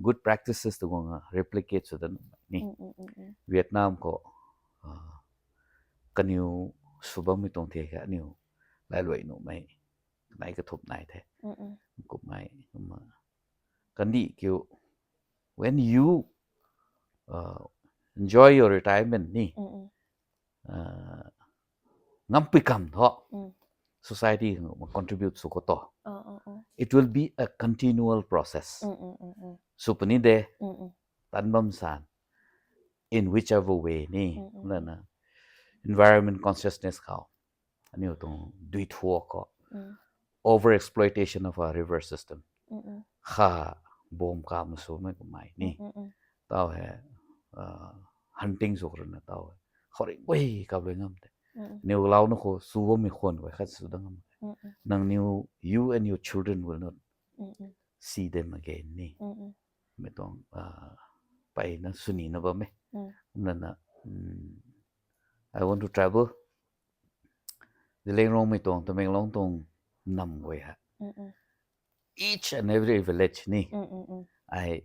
good practices tu guang a replicate sw dat nuh ni. Vietnam khou kaniw sw bammei tuang the khe aniu lailuai nuhmei, kanei kathup nai the. Kummei kumna kandih kiu when you enjoy your retirement ni, ngampui kam thu society khang ma contribute sw khou to. Oh, oh, oh. It will be a continual process. Mm, mm, mm, mm. Sw puni de, mm, mm, tan bam san, in whichever way ni, mm, mm, lana environment consciousness khou, aniu tuang dui thuak khou, mm, over exploitation of our river system. Mm, mm. Kha bom kam sw mei kumei ni. Mm, mm, mm. Tau he, uh, hunting sw runa tau he. Khou ring gui kap lui ngam te. Mm, mm. Niu lau na khou sw bam mi khwan gui khat sw da ngam. Mm, mm. Nang niu, you and your children will not, mm, mm, see them again ni. Mm, mm. Mei tuang, uh, peyna sw ni na bam e. Mm. Kumna na, mm, I want to travel. Zeliangrong mei tuang, Tamenglong tuang nam gui ha. Mm, mm. Each and every village ni, mm, mm, mm, I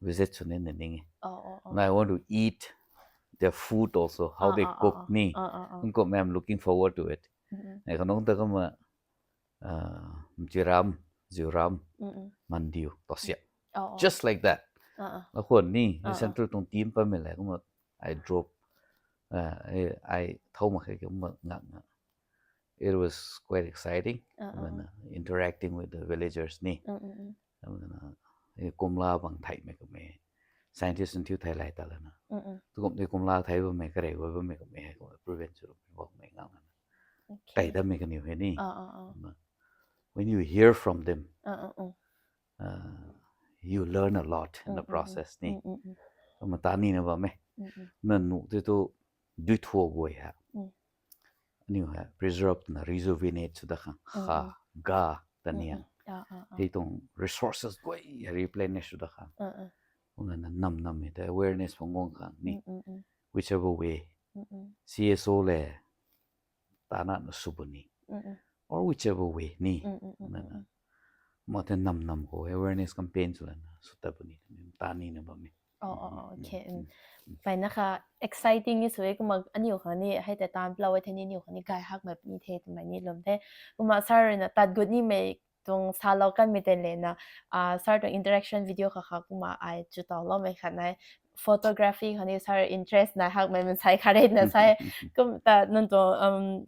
visit sw ni na ning e. Oh, oh, oh. And I want to eat their food also, how, ah, they, ah, cook, ah, ni. Ah, ah, ah. Nko, I'm looking forward to it. Mm, mm. Nei kanung ta kumna, uh, Mchiram, Ziuram, mm, mm, Mandiu, Tosia. Oh, oh. Just like that. Ah, ah. Akhwan ni, ah, ah, central tuang team pa mei le kumna, I drove, uh, I, I thou mak khe kumna ngak na. It was quite exciting, uh, uh, when, uh, interacting with the villagers ni. Mm, mm, mm. Kumna, eh, kumla bang thei mei kumei. Scientist nunc thiu thei lai ta lana. Mm, mm. Tu kum ni kumla thei bam mei, karei gui bam mei kumei, kumna prevent sw bam mei ngak lana. Okay. Thei ta mei kaniw he ni. Ah, ah, ah. Kumna, when you hear from them, ah, ah, ah, uh, you learn a lot in the, mm, mm, mm, process ni. Mm, mm, mm. Kumna ta ni na bam e. Mm, mm. Na nu te tu dui thuak gui ha. Mm. Aniu ha preserve na rejuvenate sw da khang. Mm, kha, mm, ga ta, mm, ni, mm, ang. Ah, ah, ah. Hei tuang resources gui replenish sw da khang. Mm, mm. Kumna na nam nam hei ta awareness phang guang khang ni. Mm, mm, mm. Whichever way. Mm, mm. C S O le tana na sw puni. Mm, mm. Or whichever way ni. Mm, mm, mm, na, mm, na, mm. Ma te nam nam khou awareness campaign sw lana sw ta puni. Ta ni na bam e. Oh, oh, oh, mm, okay, mm, mm, mm. Mpeyna kha exciting ni sw e, kumna aniu khang ni hei ta tan plou e the ni, aniu khang ni gay hak mei puni the twmei ni lwm the. Kumna sir na tat gut ni mei tuang salou kanmei tei le na, ah, sir tuang interaction video kha kha kumna ai chu tau lou mei khat nai. Photography khang ni sir interest nai hak mei mansei khat re na sai. Kum ta nang tuang, um,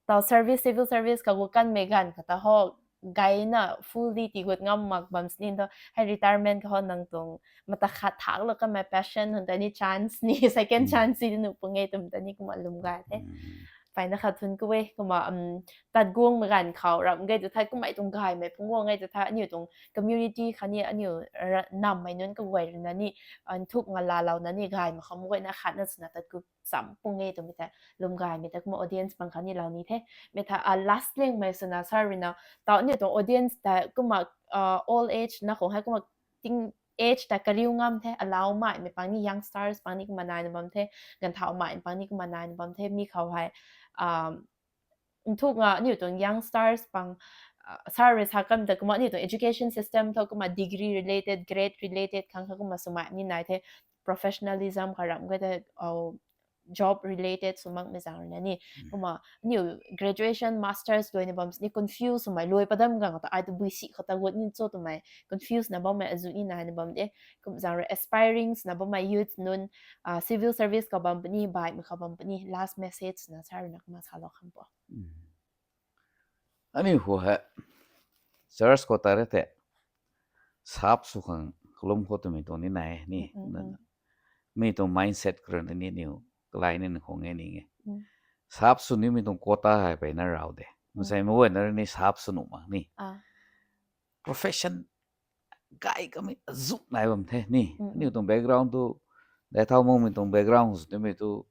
tau service, civil service khou gut kanmei ganv khat ta ho, gayna fully tii gut ngam mak bam sini tu, hei retirement khou ho nang tuang mata khat thak lou kanmei passion hwn ta ni chance ni, second, mm, chance ni nuh pung e twmei ta ni kumna lwm gay the. Mm. Mpeyna kha thun ku e, kumna, um, tat guangmei ganv khou ram gay tu thei, kummei tuang gaymei phungc guang e tu thei, aniu tuang community khang ni, aniu ra-, nammei nunc kaguay rui na ni, uh, nthuk nga laalou na ni, gaymei kham guayna khatna swna tat ku cham pung e twmei ta, lwm gaymei ta kumna audience pang khang ni lou ni the. Mei ta, ah, last lengmei swna sir rui na, tau aniu tuang audience ta kumna, ah, old age na khou hei kumna ting age ta kariu ngam the, alaumeimei pang ni, youngsters pang ni kumna naina bam the, ganvthaumeimei pang ni kumna naina bam the, mi khou hei, um, nthuk nga aniu tuang youngsters pang, ah, sir rui sa kan ta kumna aniu tuang education system thu kumna degree related, grade related khang kha kumna swmei ni nai the, professionalism kha ram gay ta, oh, job related sw makmei zaeng rui na ni. Mm. Kumna aniu graduation, masters luaina bam sini confuse swmei, luai padam gang ta ai tu bui si khou ta gut ni cho twmei confuse na bammei azuh ni naina bam de. Kum zaeng rui aspiring swna bammei youth nunc, ah, civil service khou bam puni, baihmei khou bam puni, last message na sir rui na kumna salou khang po. Mm. Aniu khou hei church khou ta re the, sap sw khang kalum khou twmei tuang ni nai ni. Mm, mm, na, mm. Mi tuang mindset kha rui na ni aniu kalai ni khou nge ni nge. Mm. Sap sw nimei tuang quota hei mpeyna rau de. Mm. Mansei mei guayna rui ni sap sw nuh mak ni. Ah. Profession gay kamei azuh nai bam the ni. Mm, mm. Aniu tuang background tu, dai thau makmei tuang background sw nimei tu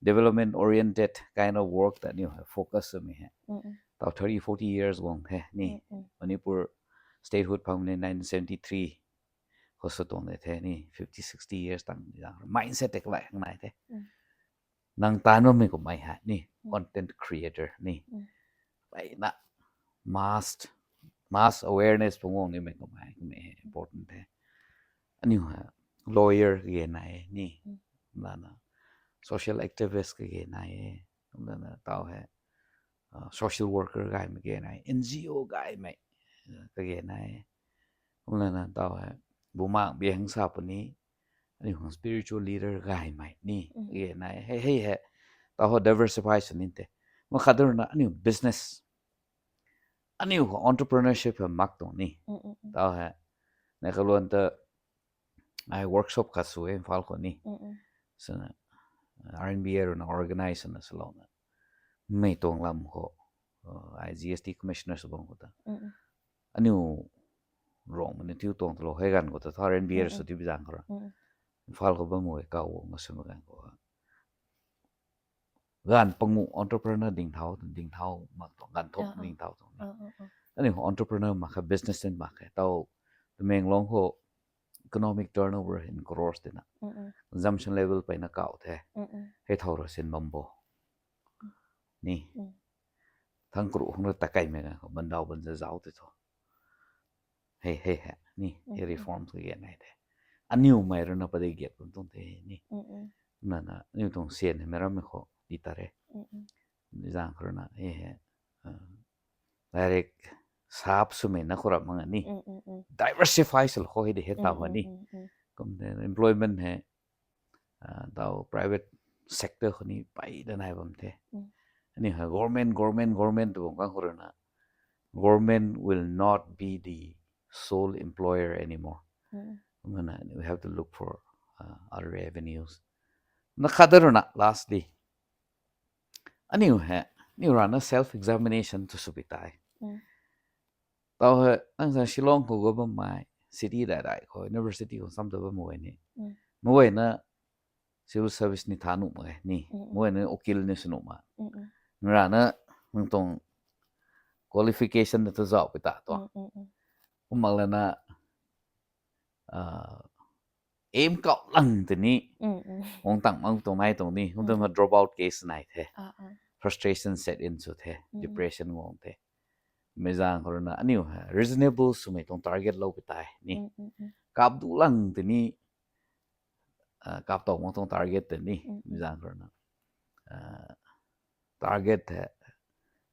development oriented kind of work ta aniu hei focus swmei hei. Mm, mm. Tau thirty, forty years guang the ni. Mm, mm. Manipur statehood phang ni nineteen seventy-three khou sw tuang de the ni, fifty, sixty years tang ni zaeng mindset tei kalai khang nai the. Mm. Nang taanv bammei kummei hei ni, mm, content creator ni. Mm. Mpeyna mass, mass awareness phungc guang nimei kummei, kummei important the. Aniu hei lawyer kage nai e ni, mm, lana social activist kage nai e, lana tau hei, ah, social worker gaymei kage nai, N G O gaymei, ah, kage nai e. Kumlana tau hei bumaeng biang sa puni, aniu khang spiritual leader gaymei ni, mm, kage nai e. Hei, hei hei, tau hei diversify sw ni the. Makhat rui na aniu business aniu khou entrepreneurship hei mak tuang ni. Mm, mm, mm. Tau hei, nai kaluan ta, ai workshop khat sw e Imphal khou ni. Mm, mm. Swna, R N B A rui na organize na swlouna. Mei tuang lam khou, uh, ai G S T commissioner sw bam khou ta. Mm, mm. Aniu rong mani tiu tuang talo hei ganv khou ta tha R N B A Mm, sw mm. Ti bizang khou ra. Mm, mm. Imphal khou bam e kau wo nga sw ma ganv khou. Ganv pangu entrepreneur ding thau, ding thau mak tuang, ganv thop Ah, ah. Ding thau tuang ni. Ah, ah, ah. Aniu entrepreneur mak kha, business din mak kha. Tau Tamenglong khou economic turnover in crores tina. Mm, mm. Consumption level peyna kau the. Mm, mm. Hei thau ra sin bam bo. Ni. Mm. Thang kru hung ra ta kai me ganv khou, bandau ban za zau te tho. Hei, hei, hei, ni, hei Mm, mm. Reform tu ge nai the. Aniu mei rui na padei giat kum tuang the, ni. Mm, mm. Na, na, aniu tuang sian hei mei ram mei khou, di ta re. Mm, mm. Zang khou rui na, hei, hei, uh, direct sap swmei na khou ram mak nga ni. Mm, mm, mm. Diversify sal khou hei de hei Mm, tau mm, ni. Mm, mm. Kum de employment hei, ah, tau private sector khou ni pey da nai bam the. Mm. Ani ha government, government, government tu bam kang khou rui na, government will not be the sole employer anymore. Mm. Kumna, we have to look for, uh, other avenues. Na khat da rui na, lastly, aniu hei, aniu rana self examination tu sw pi tai. Mm. Tau hei, nang sa Shillong khou gou bammei, city dai dai khou, university khou sam ta bam mei ni. Mm. Mei na civil service ni tha nuh mak e ni. Mm, mm. Mei na ukil ni sw nuh mak. Mm, mm. Nang rana, nang tuang qualification na tu zau pi ta tuang. Mm, mm, mm. Kum mak lana, ah, aim kau lang tini. Mm, mm. Guang tang mang tuang nai tuang ni. Kum Mm. tuang drop out case nai the. Ah, ah. Frustration set in sw the. Mm, mm. Depression guang the. Mei zang khou rui na aniu hei reasonable swmei tuang target lou pi tai ni. Mm, mm, mm. Kap du lang tini, ah, kap tau mang tuang target tini. Mm, mm. Mei zang khou rui na, ah, target hei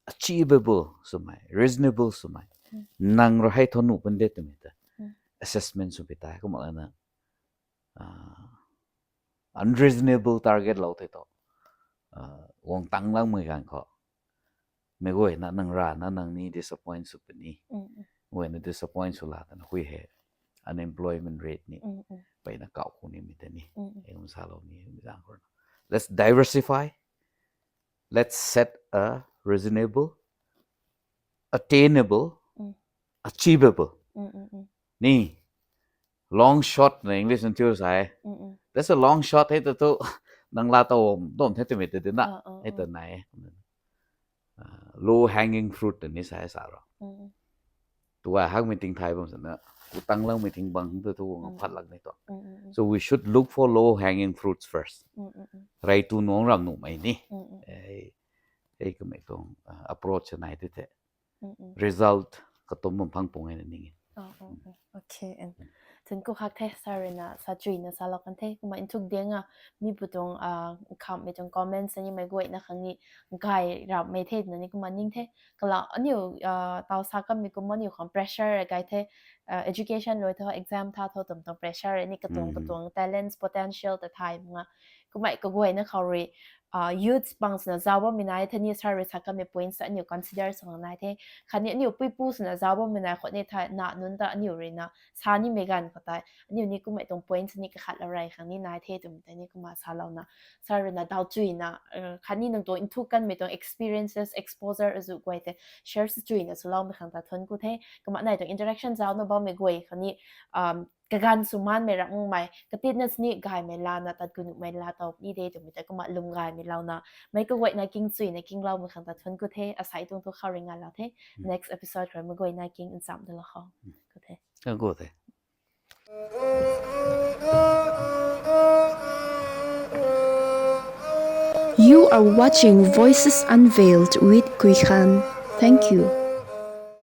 achievable swmei, reasonable swmei. Mm. Nang rui hei thu nuh pun de twmei ta. Mm. Assessment sw pi tai, kum mak lana, ah, unreasonable target lou the tu, ah, guang tang lang mei ganv khou. Mei guay na nang rana nang ni disappoint sw puni. Mm, mm. Guay na disappoint sw la tana hui hei unemployment rate ni Mm, mm. peyna kau khou ni mei ta ni. Mm, mm. Ei kum salou ni mei zang khou rui na. Let's diversify. Let's set a reasonable, attainable, Mm. achievable. Mm, mm, mm. Ni, long shot na English na thiu sa e. Mm, mm. That's a long shot, hei ta tu, nang la tau om, dom the twmei ta di na. Ah, ah, Hei ta ah. nai. Ah, low hanging fruit ni sa e sa ro. Mm, mm. Tua hak meeting thai bam sana, ku tang lang meeting bang tu tu ngam Mm. phat lak ni tu. Mm, mm, mm. So we should look for low hanging fruits first. Mm, mm, mm. Rei tu nung ram nuh mei ni. Mm, mm. Ei, ei kamei tuang, ah, approach nai tu the. Mm, mm. Result katum bam phang pung e na ning e. Oh, oh, oh. Okay, and tun ku khak the, sa rui na, sa chui na, sa lak kan the, kumna nthuk diang a, mi pu tuang, ah, kham mei tuang comments ni mei guay na khang ni, gay rap mei the, na ni kumna ning the, kala aniu, ah, tau sa kam mi kumna aniu khang pressure gay the, ah, education rui tho, exam tha tho, tum tuang pressure, ni katuang, Mm. katuang talents, potential ta thai nga, kumna kaguay na khou rui, ah, youth bang swna zau bammei nai the ni sa rui sa kamei points ta aniu consider sw nai the. Khatni aniu puipu swna zau bammei nai khou ni the na nunc ta aniu rui na sa ni mei ganv khou tei. Aniu ni kummei tuang points ni kakhat lou rey khang ni nai the twmei tei ni kumna salou na. Sa rui na dau chui na, eh, khatni nang tuang nthuk kanmei tuang experiences, exposure azu guay tei share sw chui na swloumei khang ta thuan ku the. Kumna nai tuang interaction zau na bammei guay khang ni, um, kaganv sw manmei rak ngmei, katit na sini gaymei la na, tat ku nuhmei la tau ni de twmei tei kumna lum gaymei lou na, mei kaguay na king chui na kingloumei khang ta thuan ku the, asai tuang tu khou ring nga lou the, Hmm. next episode rui mei guay na king nsam de lou khou. Hmm. Ku the. Ka ku the. You are watching Voices Unveiled with Kui Khan. Thank you.